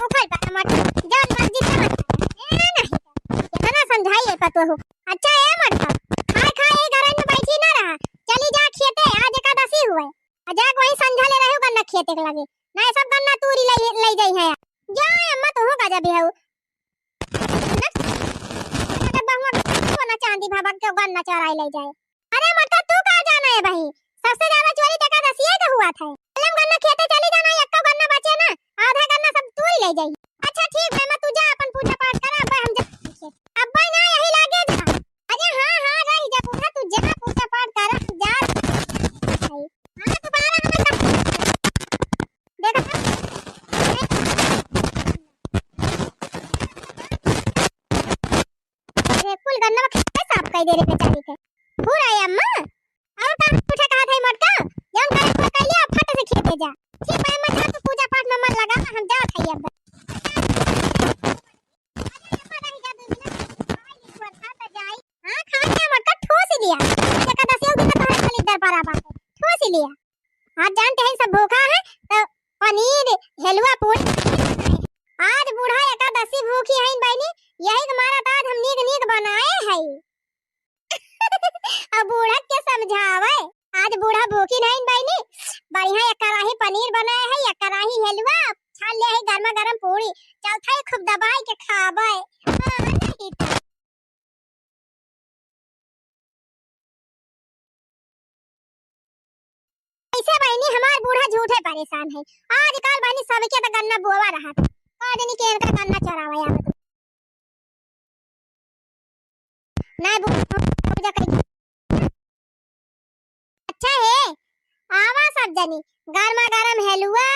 उखल पर मत, जौन मर्जी समझ। ए नहीं, इतना समझाई है पतोहू। अच्छा ए मत, खाए खाए ए घर में बैठी ना रहा, चली जा खेते, आज एकादशी हुए। आ जा कोई संझा ले रहे हो गन्ना खेते के लगे, ना ये सब गन्ना तूरी ले, ले जाई है। जा अम्मा, तू का जबी है। ना, ना, बहुआ के ना चांदी भाभा के गन्ना चराई ले जाए। अरे मटका, तू का जाना है भाई, सबसे ज्यादा चोरी तो एकादशिये के हुआ था। चलम गन्ना खेते चली जाना, एक्को गन्ना बचे ना, आधा गन्ना सब तू ही ले जाई। अच्छा ठीक है, मैं तू जा अपन पूजा पाठ कर, अब हम जा खेत। अब ना यही लागे जा। अरे हाँ हाँ, रह जा बूढ़ा, तू जा पूजा पाठ कर, हम जा। हाँ, दोबारा हमें देखा। अरे, कुल गन्नवा खेते साफ कई दे रे बेचारी के। फूल आए अम्मा, और का पूछे कहा था मटका? जौन करे को कइले, अब फट से खेते जा। ठीक बा अम्मा, जा तू पूजा पाठ में मन लगा, हम जात हई अब। अरे अम्मा, रह जा दो मिनट, खाई ले, थोड़ा खा तो जाई। हाँ, खा लिया मटका, ठूस लिया। आज एकादशी हो गई तो तोहरे खाली दरबारा बाटे। ठूस लिया। आज जानते हैं सब भूखा है, तो पनीर, हलवा, पूरी। आज बूढ़ा एकादशी भूखी हईन बहिनी, यही के मारा तो आज हम नीक नीक बनाए हई। अब बूढ़ा के समझावे, आज बूढ़ा भूखी नहीं बहिनी, बढ़िया एक कढ़ाई पनीर बनाए है, एक कढ़ाई हलवा, छान ले है गर्मा गर्म पूरी, चौथाई खूब दबाई के खावे। हाँ, नहीं तो। अच्छा बहिनी, हमार बूढ़ा झूठे परेशान है। आजकल बहिनी सबके त गन्ना बोवा रहत। का जानी के इनका गन्ना चोरावा आवत। नाहीं बूढ़ा पूजा करी। अच्छा है, आवा सब जनी, गरमा गरम हलुआ,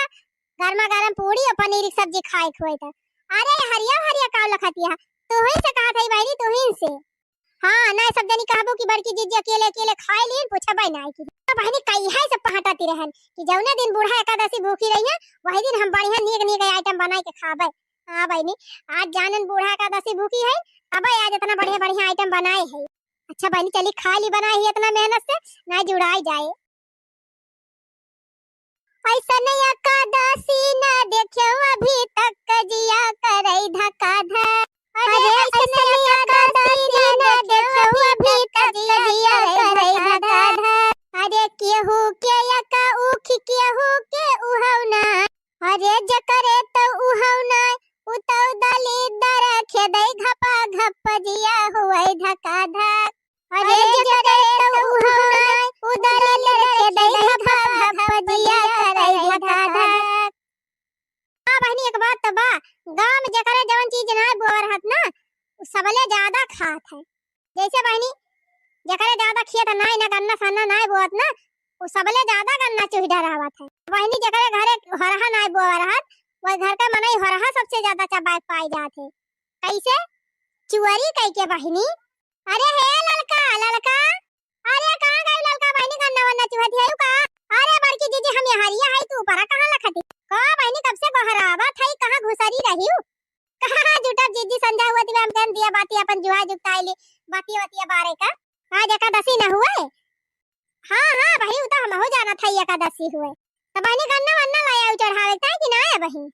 गरमा गरम पूड़ी और पनीर की सब्जी खाए खुए त। अरे हरिया हरिया काव लखतिया, तुही से कहत है बहिनी, तुही से। हाँ, नाहीं सब जनी कहबो कि बड़की जीजी अकेले अकेले खाए लीन, पूछबे नाहीं की। तो बहिनी कहिया से पहटाती रहन कि जौने दिन बूढ़ा एकादशी भूखी रही है, वही दिन हम बढ़िया नीक नीक item बनाए के खाबे। हाँ बहिनी, आज जानन बूढ़ा एकादशी भूखी है, अबे आज इतना बढ़िया बढ़िया item बनाए है। अच्छा बहिनी चली खा ली बनाए ही इतना मेहनत से, नाहीं जुड़ाई जाए। ऐसन एकादशी ना देख्यो अभी तक, जिया करई धका धक। अरे ऐसन एकादशी ना देख्यो अभी तक, जिया करई धका धक। अरे केहू के एका उखी केहू के उहौना। अरे जकरे तो उहौना, उ तो दलिद्दर खेदई घपा घप, जिया हुवई धका धक। अरे जे करे त उहौ नाय, उ दलिद्दर खेदई घपा घप, जिया करई धका धक। हाँ बहिनी, एक बात त बा, गाँव में जेकरे जवन चीज नाय बोअ रहत ना, उ सबले ज्यादा खात है। जैसे बहिनी, जेकरे ज्यादा खेत नाय ना, गन्ना सन्ना नाय बोअत ना, उ सबले ज्यादा गन्ना चुहि डरावत है। बहिनी, जेकरे घरे होरहा नाय बोअ रहत, वही घर का मनई होरहा सबसे ज्यादा चबाए पाए जात है। कैसे? चुअरी कई के बहिनी। अरे हे ललका, ललका, अरे कहाँ गई ललका बहिनी, गन्ना वन्ना चुहत है का? अरे बड़की जीजी हम यहाँ हरिया है, तू ऊपरा कहाँ लखती? का बहिनी कब से बहरावत है, कहाँ घुसरी रही हूँ? कहाँ जुटब जीजी, संझा हुआ दिवा हम कहन दिया बाती अपन जुआ जुगताइली, बाती वतिया बारे का। आज एकादशी न हुए? हाँ, हाँ, बहिनी, उ त हमहू जानत हई एकादशी हुए। त बहिनी, गन्ना वन्ना लाए आऊ चढ़ावे ताई कि ना आए बहिनी?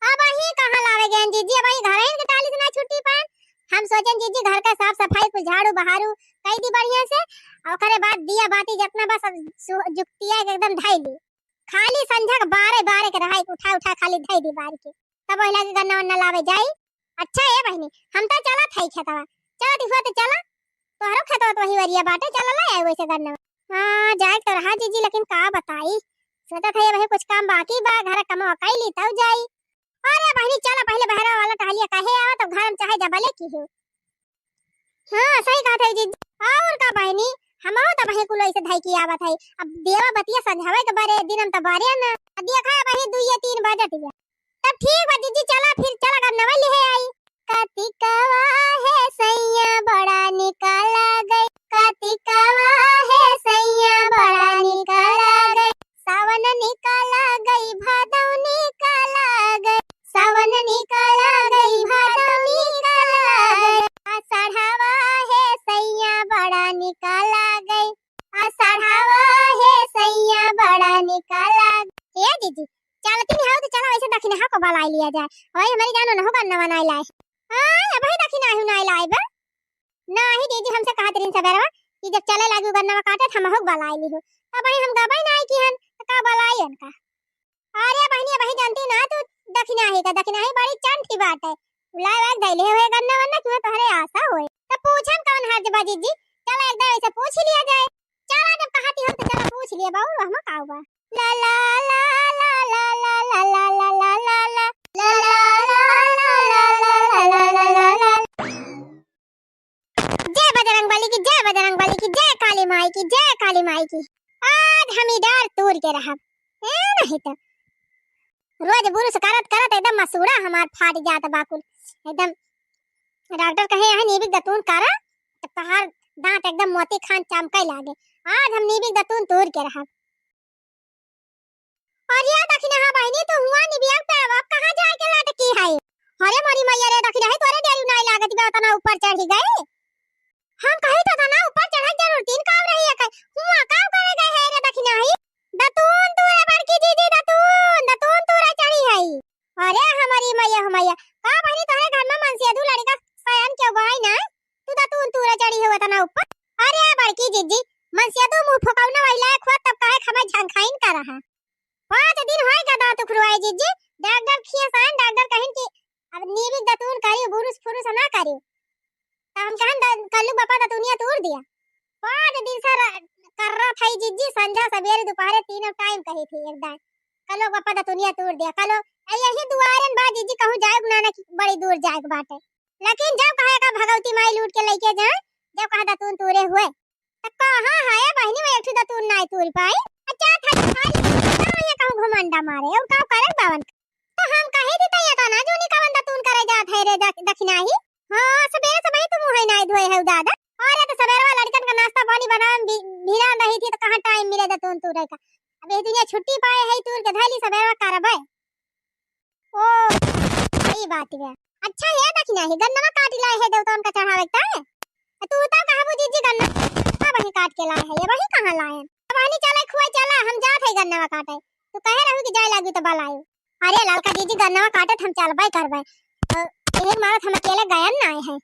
अबहीं कहाँ लावे गएन जीजी, अबहीं घरहिन के टाली से ना छुट्टी पाएन। हम सोचेन जीजी, घर का साफ सफाई, कुल झाड़ू बहारू कई दी बढ़िया से, अउर ओकरे बाद दिया बाती जतना बा सब सु-, जुगतिया के एकदम धई ली। खाली संझा के बारे बारे के रहाई, उठा उठा खाली धई दी बारी के। तब ओहि लागे गन्ना वन्ना लावे जाई। अच्छा ए बहिनी, हम तो चलत हई खेतवा। चलत हुआ तो चला, तोहरो खेतवा तो वही वरिया बाटे, चला ला आए वैसे गन्ना। हाँ, जाए तो रहा जीजी, लेकिन का बताई, सोचत हई अबहीं कुछ काम बाकी बा, घर कमवा कई ली तब जाई। अरे बहिनी, चला पहिले बहरा वाला टहलिया कहे आवा, तब घर में चाहे जबले की हो। हाँ, सही कहत है जीजी। और का बहिनी, हमहू त बहिं कुल ऐसे धई के आवत है। अब देवा बतिया संझावे के बारे, दिन हम त बारे न। अब देखा है बहिन, दुइये तीन बजत बा। तब ठीक बा जीजी, चला फिर, चला गन्नवा लिहे आई। कातिकवा हे सैया बड़ा निका लागै, कातिकवा हे सैया बड़ा निका लागै, सावन निका लागै, भादौ निका लागै, सावन निका लागै, भादौ निका लागै, आषाढ़वा हे सैया बड़ा निका लागै, आषाढ़वा हे सैया बड़ा निका लागै। ए जीजी, चलती नहीं हो तो चला वैसे दखिनहा को बलाई लिया जाए, वही हमारी जानो न हो गन्ना बनाए लाए। हाँ, अबहीं दखिनहा हूँ नाई लाए बा। नाही जीजी, हमसे कहत रहिन सबेरवा कि जब चले लागी गन्नवा काटे त हमहू के बलाई लिहो। तबहीं हम गबई नाही किहन, त का बलाई उनका? अरे बहिनी, अबहीं जानती ना तू दखिनही का, दखिनही बड़ी चंठी बाटे। उ लाए वाए धइले होए गन्ना वन्ना, क्यों तोहरे आशा होए। त पूछन कौन हर्ज बा जीजी? चला एक दाव ऐसे पूछ लिया जाए। चला जब कहती हो तो चला पूछ लिया बाबू, हम का हुआ? ला ला ला। जय बजरंग बली की, जय बजरंग बली की, जय काली माई की, जय काली माई की। आज हम ई डार तूर के रहब। ए नहीं तो रोज बुरुस करत करत एकदम मसूड़ा हमार फाट जात बा कुल। एकदम डॉक्टर कहे यहाँ नीबिक दतून करा, तो तहार दांत एकदम मोती खान चमके लागे। आज हम नीबिक दतून तूर के रहब। अरे दखिनहा बहिनी, तू हुआ निबिया पे अब कहाँ जाए के लटकी है? अरे मोरी मैया रे दखिनही, तोरे डेरी नाई लागत बा, उतना ऊपर चढ़ी गई। हम कही तो था ना, ऊपर चढ़े के जरूरत ही न काम रही है, कहीं हुआ काम करे गए है रे दखिनही। दतून तूरे बड़की जीजी, दतून, दतून तूरे चढ़ी है। अरे हमारी मैया, हो मैया, का बहिनी तोहरे घर में मनसेधू लड़का सयान क्यों बहाई ना? तू दतून तूरे चढ़ी हो उतना ऊपर। अरे बड़की जीजी, मनसेधू मुंह फुकौना वही लायक हुआ तब काहे खमे झंखाइन कर रहा। पाँच दिन होए का दांत उखड़ुआए जीजी, डॉक्टर खियासान, डॉक्टर कहिन कि अब नीबिक दतून करियो, बुरुस फुरुस ना करियो। त हम कहन द-, कल्लू बापा दतुनिया तूर दिया। पाँच दिन से र-, कर्रा थई जिज्जी, संझा सबेरे दुपहरे तीनों टाइम कही थी एकदम। कलो बापा दतुनिया तूर दिया, कलो। ए, यही दुआरेन बा जिज्जी, कहूँ जाए ना, ना कि बड़ी दूर जाए के बाटे। लेकिन जब कहा का भगवती माई लूट के लइके जाए, जब कहा दतुन तूरे हुए। त कहाँ है बहिनी, वो एक ठो दतुन नाई तूर पाई। अच्छा, था खाली ना ये कहूँ घुमंडा मारे, और का करे बावन। त हम कहे थी, त ये तो ना जूनी कवन दतुन करे जात है रे दख-, दखिनाही। हाँ, सबेरे सबही तू मुँह नाई धोए है दादा। अरे त सबेरवा लड़कन का नाश्ता पानी बनावे में भी-, भिड़ान रही थी, त कहाँ टाइम मिले दतुन तूरे का। अब ये दुनिया छुट्टी पाए है, तूर के धैली सबेरवा करबे। ओ, सही बात है। अच्छा, ये दखिनाही, गन्नवा काटी लाए है देवतवन का चढ़ावे का है? तू तो कहबू जिज्जी गन्ना, वही काट के लाए है, ये वही कहाँ लाए हैं? अब हनी चले खुआ चला, हम जात है गन्नवा काटे। तू कहे रहू कि जाए लागी तो बलायो। अरे ललका जिज्जी, गन्नवा काटत हम चलबे करबे। अ, एक मारत हम अकेले गयन ना आए हैं।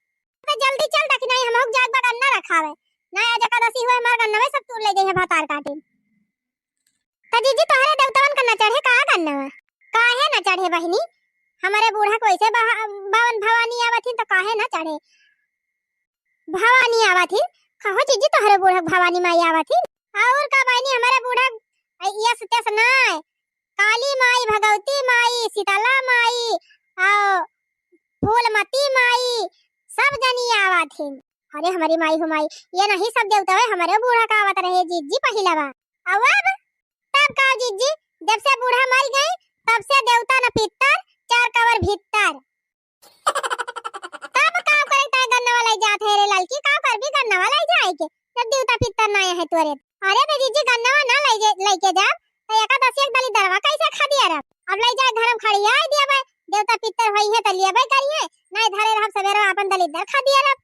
तो जल्दी चल दखिनाही, हम जाग बा गन्ना रखावे। ना आज एकादशी हुए, हमार गन्नवे सब तूर ले जाइए भातार काटे। त जिज्जी तोहरे देवतवन का न चढ़े का गन्नवा? काहे न चढ़े बहिनी? हमरे बूढ़ा के वैसे बहा-, बावन भवानी आवत ही त काहे न चढ़े? भवानी आवत ही? कहो जिज्जी तोहरे बूढ़ा के भवानी माई आवत ही? और का बहिनी हमरे बूढ़ा के यस तस नाय, काली माई, भगवती माई, शीतला माई, और फूलमती माई, सब जनी आवत ही। अरे हमरी माई हो माई, ये नहीं सब देवता है, हमरे बूढ़ा का आवत रहे जिज्जी पहिलवा। अब, तब का जिज्जी, जब से बूढ़ा मर गई, तब से देवता न पित्तर, चार कवर भीतर। तब का करे ताय गन्नवा लाई जात है रे ललकी, का करबी गन्नवा लाई जाए के, जब देवता पित्तर ना आए है तोरे। अरे बे जिज्जी, गन्नवा ना लाई जे-, लाई के जाब, तो एकादशी एक दली दरवा कैसे खा दिया रब? अब लाई जाए घर में खड़ी आए दिया बे, देवता पित्तर होई है तो लिया बे करिए, नहीं धरे रहब सबेरे अपन दली दर खा दिया रब।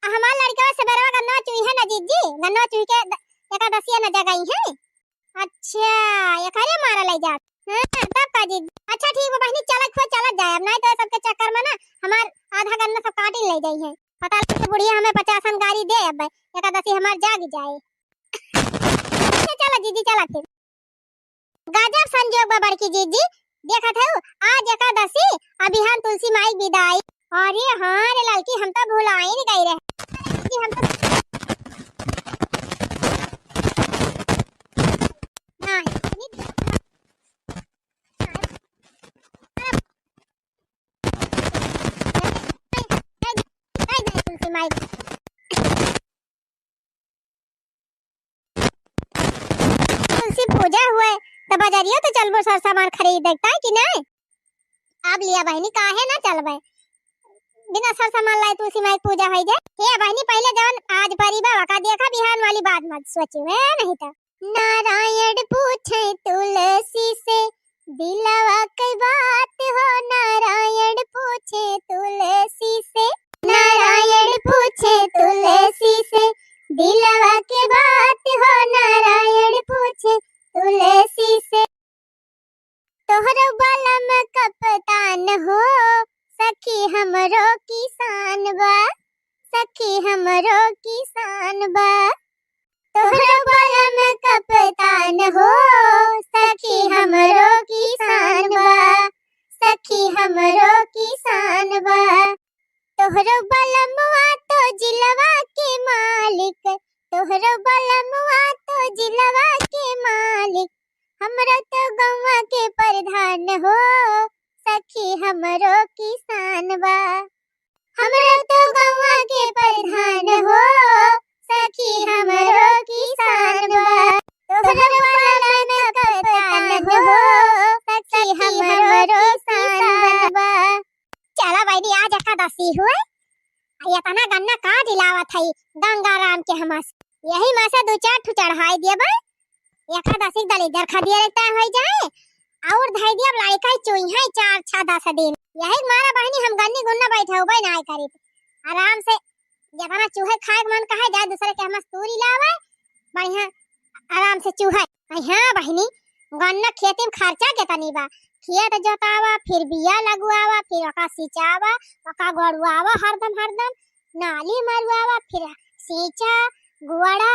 आ हमार लड़कवा सबेरवा गन्नवा चुई है ना जिज्जी, गन्नवा चुई के द-, एकादशिया न जगाई है। अच्छा, एकरे मारा ले जात। हाँ, तब का जिज्जी? अच्छा ठीक बा बहिनी, चलत खुआ चलत जाए, अब नहीं तो ये सबके चक्कर में ना हमार आधा गन्ना सब काटी ले जाई है। पता लगे बुढ़िया हमें पचासन गारी दे, अब एकादशी हमार जाग जाए। अच्छा, चला जिज्जी, चला फिर। गजब संजोग बा बड़की जिज्जी, देखत हऊ, आज एकादशी, आ बिहान तुलसी माई क बिदाई। अरे हाँ रे ललकी, हम तो भुलाइन गई रहे कि हम तो तुलसी माई तुलसी पूजा हुए, त बजरियो तो चलबो, सर सामान खरीदे, ताई कि नहीं? अब लिया बहिनी, काहे ना चलबे? बिना सर सामान लाए तुलसी माई क पूजा होई जाए। हे बहिनी, पहिले जवन आज परी बा, ओका देखा, बिहान वाली बात मत सोचू, है नहीं तो। नारायण पूछे तुलसी से, दिलवा के बात हो, नारायण पूछे तुलसी से। नारायण पूछे तुलसी से, दिलवा के बात हो, नारायण पूछे तुलसी से। तोहरो बलम कप्तान हो, सखी हमरो किसान बा, सखी हमरो किसान बा। तोहरो बलम कप्तान हो, सखी हमरो किसान बा, सखी हमरो किसान बा। तोहरो बलमवा तो जिलवा के मालिक, तोहरो बलमवा तो जिलवा के मालिक, हमरो तो गौवा के प्रधान हो, सखी हमरो किसान बा। हमरो तो गौवा के प्रधान हो, सखी हमरो किसान बा। तोहरो बलम कप्तान हो, सखी हमरो किसान बा। चला बहिनी, आज एकादशी हुए, एतना गन्ना काट लावत हई गंगा राम के हमस, यही में से दू चार ठो चढ़ाई दिए बा। एकादशी के दलीदर खा दिए रहता है, होई जाए, और धई दिया लड़का ही चुई है चार छह दस दिन। यही के मारा बहिनी हम गन्नी गुन्ना बैठे हुए ना करी, आराम से जितना चूहे खाए के मन कहे जाए, दूसरे के हमस तूरी लावे, बढ़िया आराम से चूहे। अरे हाँ बहिनी, गन्ना खेती में खर्चा केतनी बा? खेत जोतावा, फिर बिया लगवावा, फिर ओका सिंचावा, ओका गोड़वावा हरदम हरदम, नाली मरवावा, फिर सींचा, गोड़ा,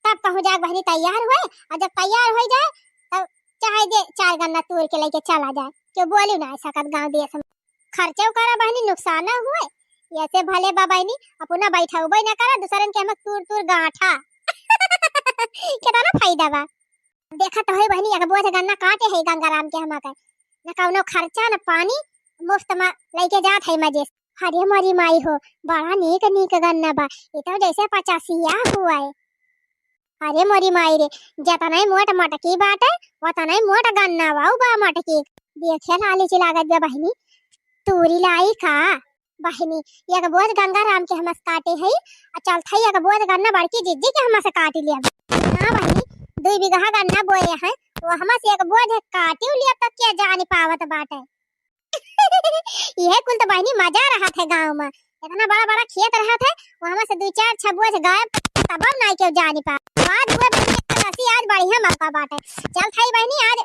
तब कहूँ जाके बहिनी तैयार हुए। और जब तैयार हो जाए, तब चाहे जे चार गन्ना तूर के लेके चला जाए, क्यों बोली ना सकत गाँव देश में। खर्चा करा बहिनी, नुकसान ना हुए, ऐसे भले बा बहिनी, अपना बैठा हुए ना करा, दूसरन के हम तूर तूर गांठा। केतना फायदा बा। देखत होई बहिनी, एक बोझ गन्ना काटे है गंगाराम के हमा के, न कौनो खर्चा न पानी, मुफ्त में लइके जात है मजे से। अरे मोरी माई हो, बड़ा नीक नीक गन्ना बा, ई तो जैसे पचासिया हुआ है। अरे मोरी माई रे, जतनाई मोट मटकी बाटे, ओतनाई मोट गन्ना बा, उ बा मटकी। देखे लाली ची लागत बा बहिनी, तूरी लाई का? बहिनी, एक बोझ गंगाराम के हमस काटे हई, आ चलत हई एक बोझ गन्ना बड़की जिज्जी के हमस काटी लिया। हाँ बहिनी, दुई बीघा गन्ना बोए हैं, वो हमस एक बोझ काटी लिया तक के जानी पावत बाटे। इहे कुल तो बहिनी मजा रहत है गाँव में, इतना बड़ा बड़ा खेत रहत है, वो हमस दुई चार छह बोझ गायब, तब नाई केहू जानी पा। आज हुए बहिनी एकादशी, आज बढ़िया मौका बाटे, चलत हई बहिनी आज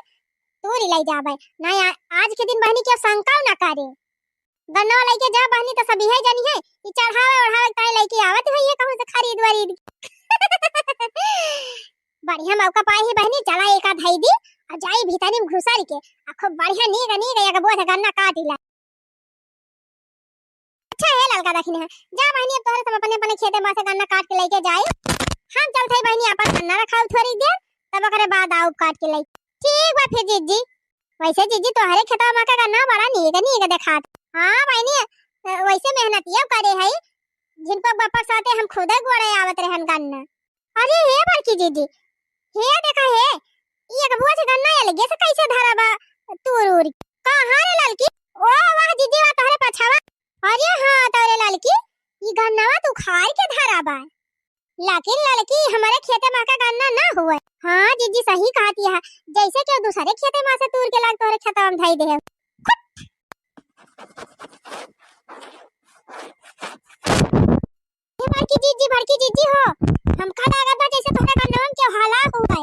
तूरी लाई जाबे। नाई आ-, आज के दिन बहिनी केहू शंका ना करे। गन्नवा लइके जा बहिनी, त सब इहे जनी है, ई चढ़ावे ओढ़ावे के ताई लइके आवत है, ये कहूँ से खरीद वरीद। बढ़िया मौका पाई ही बहिनी, चला एका धई दी, और जाई भीतरी में घुसर के, आ खूब बढ़िया नीक नीक एक बोझ गन्ना काटी ला। अच्छा हे ललका दखिन है, जा बहिनी, अब तोहरे सब अपने अपने खेते में से गन्ना काट के लइके जाई, हम चलत हई बहिनी, अपन गन्ना रखाऊ थोड़ी देर, तब ओकरे बाद आउब काट के लई। ठीक बा फिर जिज्जी। वैसे जिज्जी, तोहरे खेतवा मा के गन्ना बड़ा नीक नीक देखात। हाँ बहिनी, अ, वैसे मेहनतिया करे हई, झिनपक बप्पा साथे हम खुदे गोड़े आवत रहन गन्ना। अरे हे बड़की जिज्जी, हे देखा हे, ई एक बोझ गन्ना अलगे से कैसे धरा बा तूर उर। कहाँ रे ललकी? ओ वाह जिज्जी, वाह तोहरे पछवा। अरे हाँ तोरे ललकी, ई गन्नवा तू खार के धरा बा। लेकिन ललकी, हमरे खेते मा का गन्ना ना हुए। हाँ जिज्जी, सही कहत है, जैसे केहू दूसरे खेते मा से तूर के लाग तोहरे खेतवा में धई दे। ए बड़की जिज्जी, बड़की जिज्जी हो, हमका लागत बा जैसे तोहरे गन्नवा में केहू हला हुए।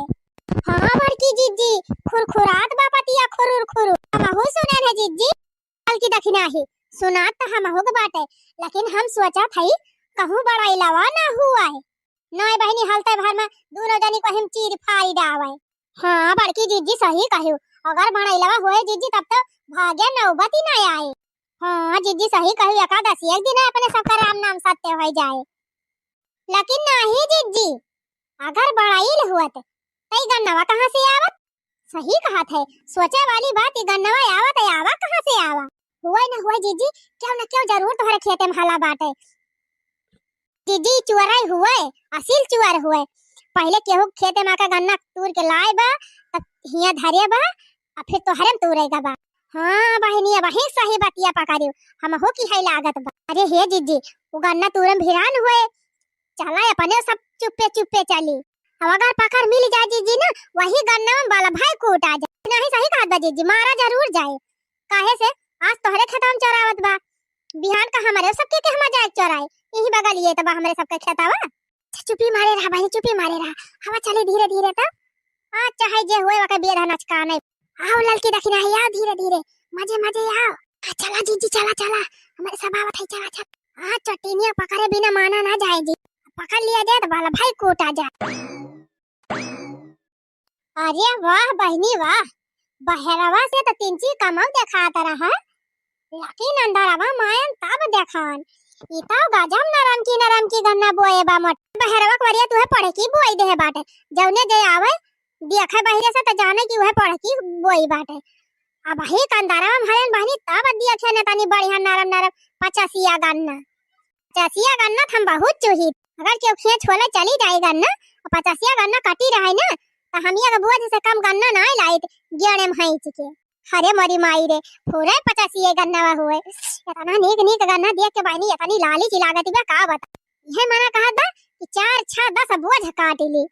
हाँ बड़की जिज्जी, खुरखुरात बा पतिया खुरुर खुरुर। हमहू सुने है जिज्जी। ललकी दखिना ही, सुनात त हमहू के बाटे, लेकिन हम सोचत हई कहूँ बड़ाइलवा ना हुआ है। नाय बहिनी, हलते भर में दूनो जनी को हम चीर फाड़ी डावे। हाँ बड़की जिज्जी सही कहियो, अगर बड़ाइलवा होए जिज्जी तब तो भाग्य नौबती ना आए। हाँ जिज्जी सही कहियो, एकादशी एक दिन अपने सबका राम नाम सत्य हो जाए। लेकिन नाही जिज्जी, अगर बड़ाइल हुअत, त ई गन्नवा कहाँ से आवत? सही कहत है, सोचे वाली बात, ई गन्नवा आवत है, आवा कहाँ से आवा? हुए न हुए जिज्जी, केहू न केहू जरूर तोहरे खेते में हला बाटे। जिज्जी चुअराई हुए, असील चुअर हुए। पहिले केहू खेते में आके गन्ना तूर के लाए बा, तब हियाँ धरे बा, आ फिर तोहरे में तूरे का बा। हाँ बहिनी, अब ही सही बतिया पकड़ियो, हमहू की है लागत बा। अरे हे जिज्जी, उ गन्ना तूरे में भिरान हुए, चला अपने सब चुप्पे चुप्पे चली। अब अगर पकड़ मिल जाए जिज्जी ना, वही गन्ना में बल भाई कूटा जाए। नाही सही कहत बा जिज्जी, मारा जरूर जाए। काहे से आज तोहरे खेतवा में चोरावत बा, बिहान का हमरे सबके के हमा जाए चोराए। यही बगल ये तो बा हमरे सबके खेतवा। अच्छा, चुपी मारे रहा बहिनी, चुपी मारे रहा। हवा चली धीरे धीरे तब। आज चाहे जे हुए, वके बेधा नचका नहीं। आओ ललकी दखिना है, आओ धीरे धीरे, मजे मजे आओ। हाँ, चला जिज्जी, चला चला, हमरे सब आवत है, चला चला। हाँ, चटिनिया पकड़े बिना माना ना जाए जी, पकड़ लिया जाए तो बल भाई कूटा जाए। अरे वाह बहिनी वाह, बहरवा से तो तिनची कमल देखात रहा, लेकिन अंदरवा मायन तब देखान। ई तो गजब नरम की नरम की गन्ना बोए बा मोट। बहरवा कवरिया तुहे पढ़े की बोई देहे बाटे, जौने जे आवे देखे बहिरे से तो जाने कि उहे पढ़ की बोई बाटे। अब ही कंदारा में भरेन बहिनी, तब देखे ने तनी बढ़िया नरम नरम पचासिया गन्ना। पचासिया गन्ना त हम बहुत चुही। अगर केहू खेत छोले चली जाई गन्ना, पचासिया गन्ना कटी रहे ना, तो हम एक बोझ से कम गन्ना ना लाइत गेड़े में हैंच के। अरे मोरी माई रे, पूरे पचासिया गन्ना हुए। इतना नीक नीक गन्ना देख के बहिनी इतनी लाली ची लागत बा, का बता। यह मना कहत बा कि चार छह दस बोझ काट ली।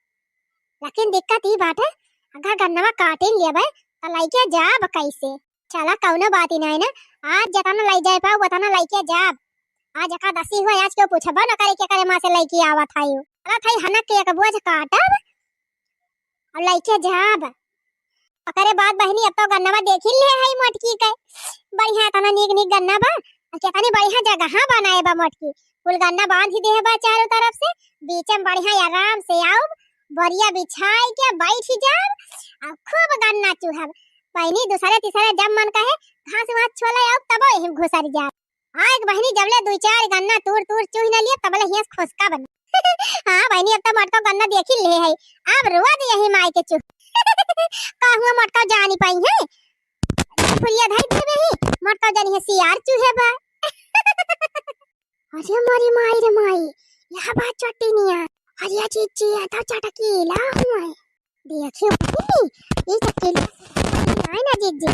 लेकिन दिक्कत ई बाटे, अगर गन्नवा काटिन लेबे, त लइके जाब कैसे? चला, कौनो बात ही नहीं ना, आज जतना लइ जाए पाऊ, उतना लइके जाब। आज एकादशी हुआ, आज केहू पूछबो न करे, के करे माँ से लइके आवत हई। चला, थाई हनक के एक बोझ काटब और लइके जाब। ओकरे बाद बहिनी, अब तो गन्नवा देखी ले हई मोटकी के, बढ़िया, इतना नीक नीक गन्ना बा, और कितनी बढ़िया जगह बनाए बा मोटकी। कुल गन्ना बांध ही देहे बा चारों तरफ से, बीच में बढ़िया आराम से आउब, बोरिया बिछाई के बैठ जाब, और खूब गन्ना चुहब। बहिनी, दूसरे तीसरे जब मन कहे घास वास छोले आउब, तब यही घुसर जाब। हाँ, एक बहिनी जबले दुई चार गन्ना तूर तूर चुहि न लिए, तबले हियस खोसका बने। हाँ बहिनी, अब तो मोटका गन्ना देखी ले है, अब रोज यही माई के चूहे। कहूँ मोटका जानी पाई है, फुलिया धई देवे ही, मोटका जानी है सियार चूहे बा। अरे मोरी माई रे माई, यह बात चट्टी नहीं है। अरे जीजी, ये तो चटकीला हुआ है। देखियो बहिनी, ये चटकीला है ना जीजी।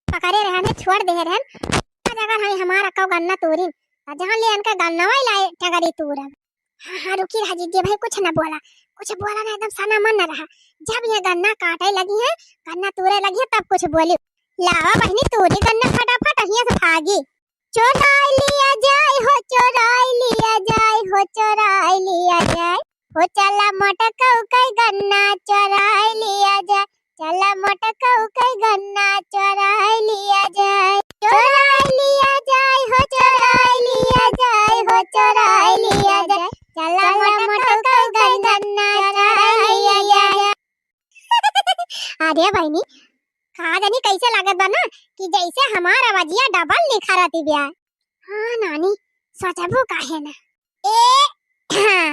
पकड़े रहे, हमें छोड़ दे रहे। आज अगर हम हमारा कौ गन्ना तोरिन, तो जान ले इनका गन्ना वही लाए टगरी तोरब। हाँ, हाँ, रुकी रहा जीजी भाई, कुछ ना बोला, कुछ बोला ना, एकदम सना मन ना रहा। जब ये गन्ना काटे लगी है, गन्ना तोरे लगी है, तब कुछ बोली। लावा बहिनी, तोरी गन्ना फटाफट, हियां से भागी। चोराई लिया जाए हो, चोराई लिया जाए हो, चोराई लिया जाए हो, चला मोटकऊ कई गन्ना चोराई लिया जाए, चला मोटकऊ कई गन्ना चोराई लिया जाए, चोराई लिया जाए हो, चोराई लिया जाए हो, चोराई लिया जाए, चला मोटकऊ कई गन्ना चोराई लिया जाए। अरे बहिनी, का जानी कैसे लागत बा ना कि जैसे हमार आवाजिया डबल लिखा रहती बिया। हाँ नानी, सोचबो काहे ना। ए, हाँ,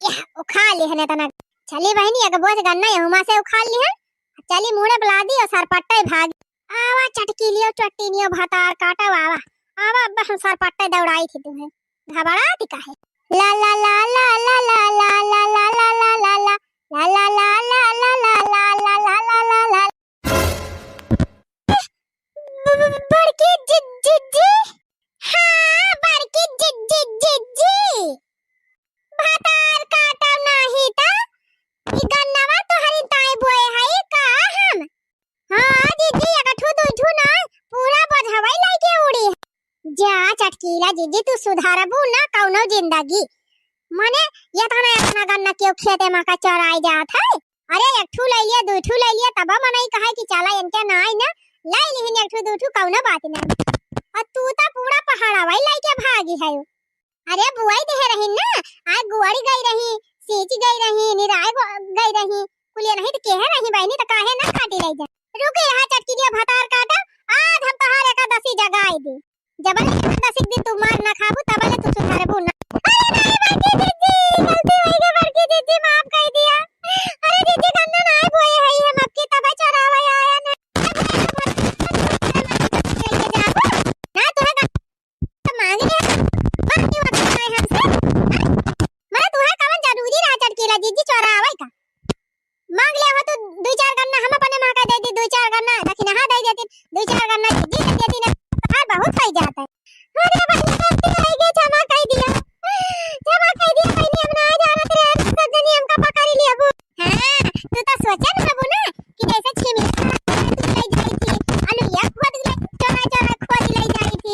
यह उखाड़ लिहन तना। चली बहिनी, एक बोझ गन्ना यहुमा से उखाड़ लिहन। चली मुड़े बुला दी और सरपट्टे भागी। आवा चटकीलियो, चट्टीनियो, भतार काटो, आवा। आवा, अब हम सरपट्टे दौड़ाई थी तुम्हें। घबराती काहे? ला ला ला ला। बड़की जि-, जिज्जी? हाँ, बड़की जि-, जि-, जिज्जी। भतार काटब नाही त, ई गन्नवा तोहरी ताई बोए हई का हम? हाँ, जिज्जी, एक ठू, दुई ठू ना, पूरा बोझवई लइके उड़ी। जा चटकीला जिज्जी, तू सुधरबू ना कौनो जिंदगी। मने, एतना, एतना गन्ना केहू खेते मा का चोराई जात है? अरे, एक ठू लइ लिया, दुई ठू लइ लिया, तब मनई कहे कि चला इनके नाई ना, लइ लिहिन एक ठू, दुई ठू, कौनो बात ना। और तू तो पूरा पहाड़वा ही लइके भागी है। अरे, बुआई देहे रही ना, आय गुआड़ी गई रही, सींची गई रही, निराय गो-, गई रही, कुलिया नहीं तो केहे रही बहिनी, तो काहे ना काटी लइ जा। रुकी रहा चटकीलिया भतार काटा, आज हम तोहार एकादशी जगाई दी। जबले एकादशी के दिन तू मार ना खाबू, तबले तू सुधरबू ना। अरे नहीं बड़की जिज्जी, गलती होइ गई बड़की जिज्जी, माफ कइ दिया। अरे जिज्जी, गन्ना नाहीं बोए हई हम, अबकी तबे चोरावे आया ना। ना तुहे तो मांग लिया, बाकी वक्त आए हमसे। मैं तुहे कवन जरूरी रहा चटकीला जिज्जी चोरावे का? मांग लिया हो तू दुई चार गन्ना, हम अपने माँ का दे दी, दुई चार गन्ना दक्षिणा दे देती, दुई चार गन्ना जिज्जी दे देती ना, तोहार बहुत पै जात है। अरे बहिनी, गलती होइ गई, क्षमा कइ दिया, क्षमा कइ दिया बहिनी, हम ना जानत रहे, सब जनी हमका पकड़ लिया बू। हाँ, तू तो सोचे न हबू ना कि जैसे छिमी तू लइ जाई थी, अलुइया खोद ले, चोरा चोरा खोद लइ जाई थी।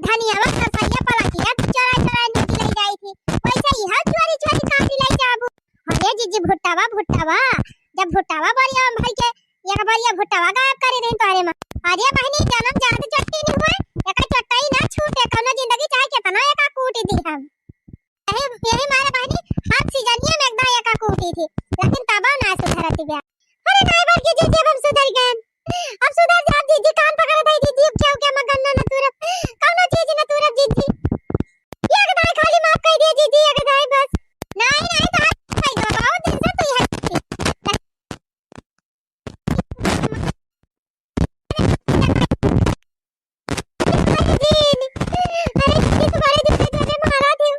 धनियावा, सरसैया, पलकिया चोरा चोरा नोच लइ जाई थी, वैसे इहा चोरी चोरी काटी लइ जाबू। अरे जिज्जी, भुट्टावा, भुट्टावा, जब भुट्टावा बरिया में भर के एक बरिया भुट्टावा गायब करे रही तोहरे माँ। अरे बहिनी, जन्म जात चट्टी नहीं हुए, एका चट्टाई ना छूटे, कौनो जिंदगी चाहे कितना एका कूटी दी हम। यही, यही मारे बहिनी, हम सीजनिया में एकदम एका कूटी थी, लेकिन तबो ना सुधरती बिया। अरे नाहीं बड़की जिज्जी, अब हम सुधर गए, अब सुधर जाब जिज्जी, कान पकड़त है जिज्जी, अब केहू के हम गन्ना न तूरब, कौनो चीज न तूरब जिज्जी। ये गदाई खाली माफ कइ दिया जिज्जी, ये गदाई बस। नाहीं, नाहीं, तो हाथ खाई दो, बहुत दिन से तू यहाँ थी। अरे जिज्जी, अरे जिज्जी, तुम्हारे जितने जने मारा थे,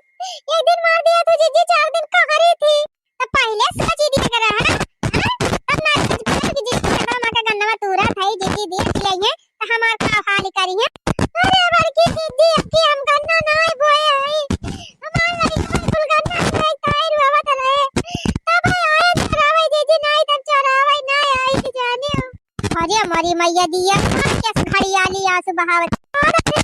एक दिन मार दिया तो जिज्जी, चार दिन कहाँ रही थी? तो पहले सोची दिया करा, है ना? हाँ? तब ना सोच पाए कि जिज्जी, हमारा माँ का गन्ना में तूरा था, जिज्जी देख लिया है, तो हमार का हाल करी है? अरे बड़की जिज्जी, अबकी हम गन्ना नाहीं बोए हई। हमार लड़का कुल गन्ना खाई खाई रोवत रहे। तब आए चोरावे जिज्जी, नाहीं तब चोरावे ना आई कि जाने। अरे मोरी मैया दिया, हम कैसे घड़ियाली आंसू बहावत। आंसू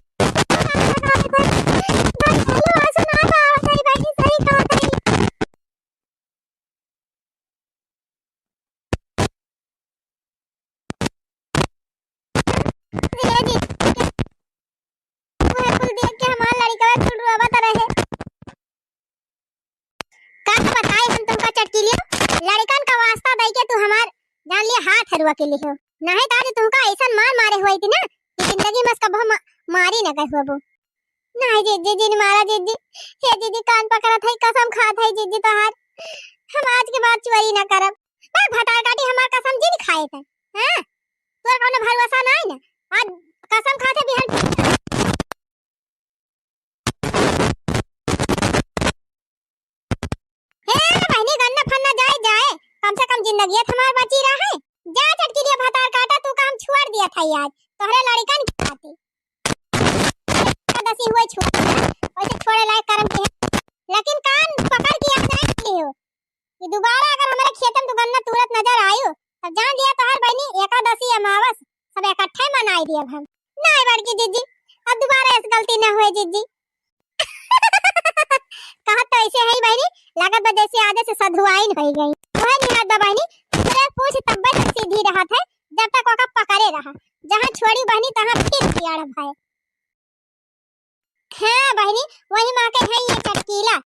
ना बहावत है बहनी, सही कहत है। ए जी, उहे कुल देख के हमार लड़िकवा कुल रोवत रहे। का बताई हम तुमका चटकीलियो, लड़िकन का वास्ता दई के तू हमार जान लिया हाथ हरुआ के लिहो। नाहीं तो आज तुमका ऐसन मार मारे हुई थी ना, जिंदगी में कबो मा-, मारी न गए होबो। नहीं जिज्जी, जिन मारा जिज्जी। हे जिज्जी, कान पकड़त है, कसम खात है जिज्जी तोहार, हम आज के बाद चोरी न करब। बे भतार काटी, हमार कसम जिन खाए थे, हैं? तोर कौनो भरोसा नहीं ना। आज कसम खाते बिहान। हे बहिनी, गन्ना फन्ना जाए जाए, कम से कम जिंदगियत हमार बची रहे। जा चटकिलिया भतार काटा, तू काम छोड़ दिया था आज, तोहरे लड़कन की खातिर। दसी हुए छोड़ दिया, वैसे छोड़े लायक करम के है। लेकिन कान पकड़ के याद रख लियो कि दोबारा अगर हमारे खेत में तू गन्ना तूरत नजर आयो, तब जान लिया तोहर बहिनी एकादशी अमावस सब इकट्ठे मनाई दिया हम। नहीं बड़की जिज्जी, अब दोबारा ऐसी गलती न हुए जिज्जी। कहत तो ऐसे है बहिनी, लागत बा जैसे आजे से सधुआइन हो गई। वह निहात बा बहिनी, तोरे पूछ तब्बे तक सीधी रहत है, जब तक ओका पकड़े रहा। जहाँ छोड़ी बहिनी, तहाँ फिर पियाड़ भाई। हाँ बहिनी, वही माँ के है ये चटकीला,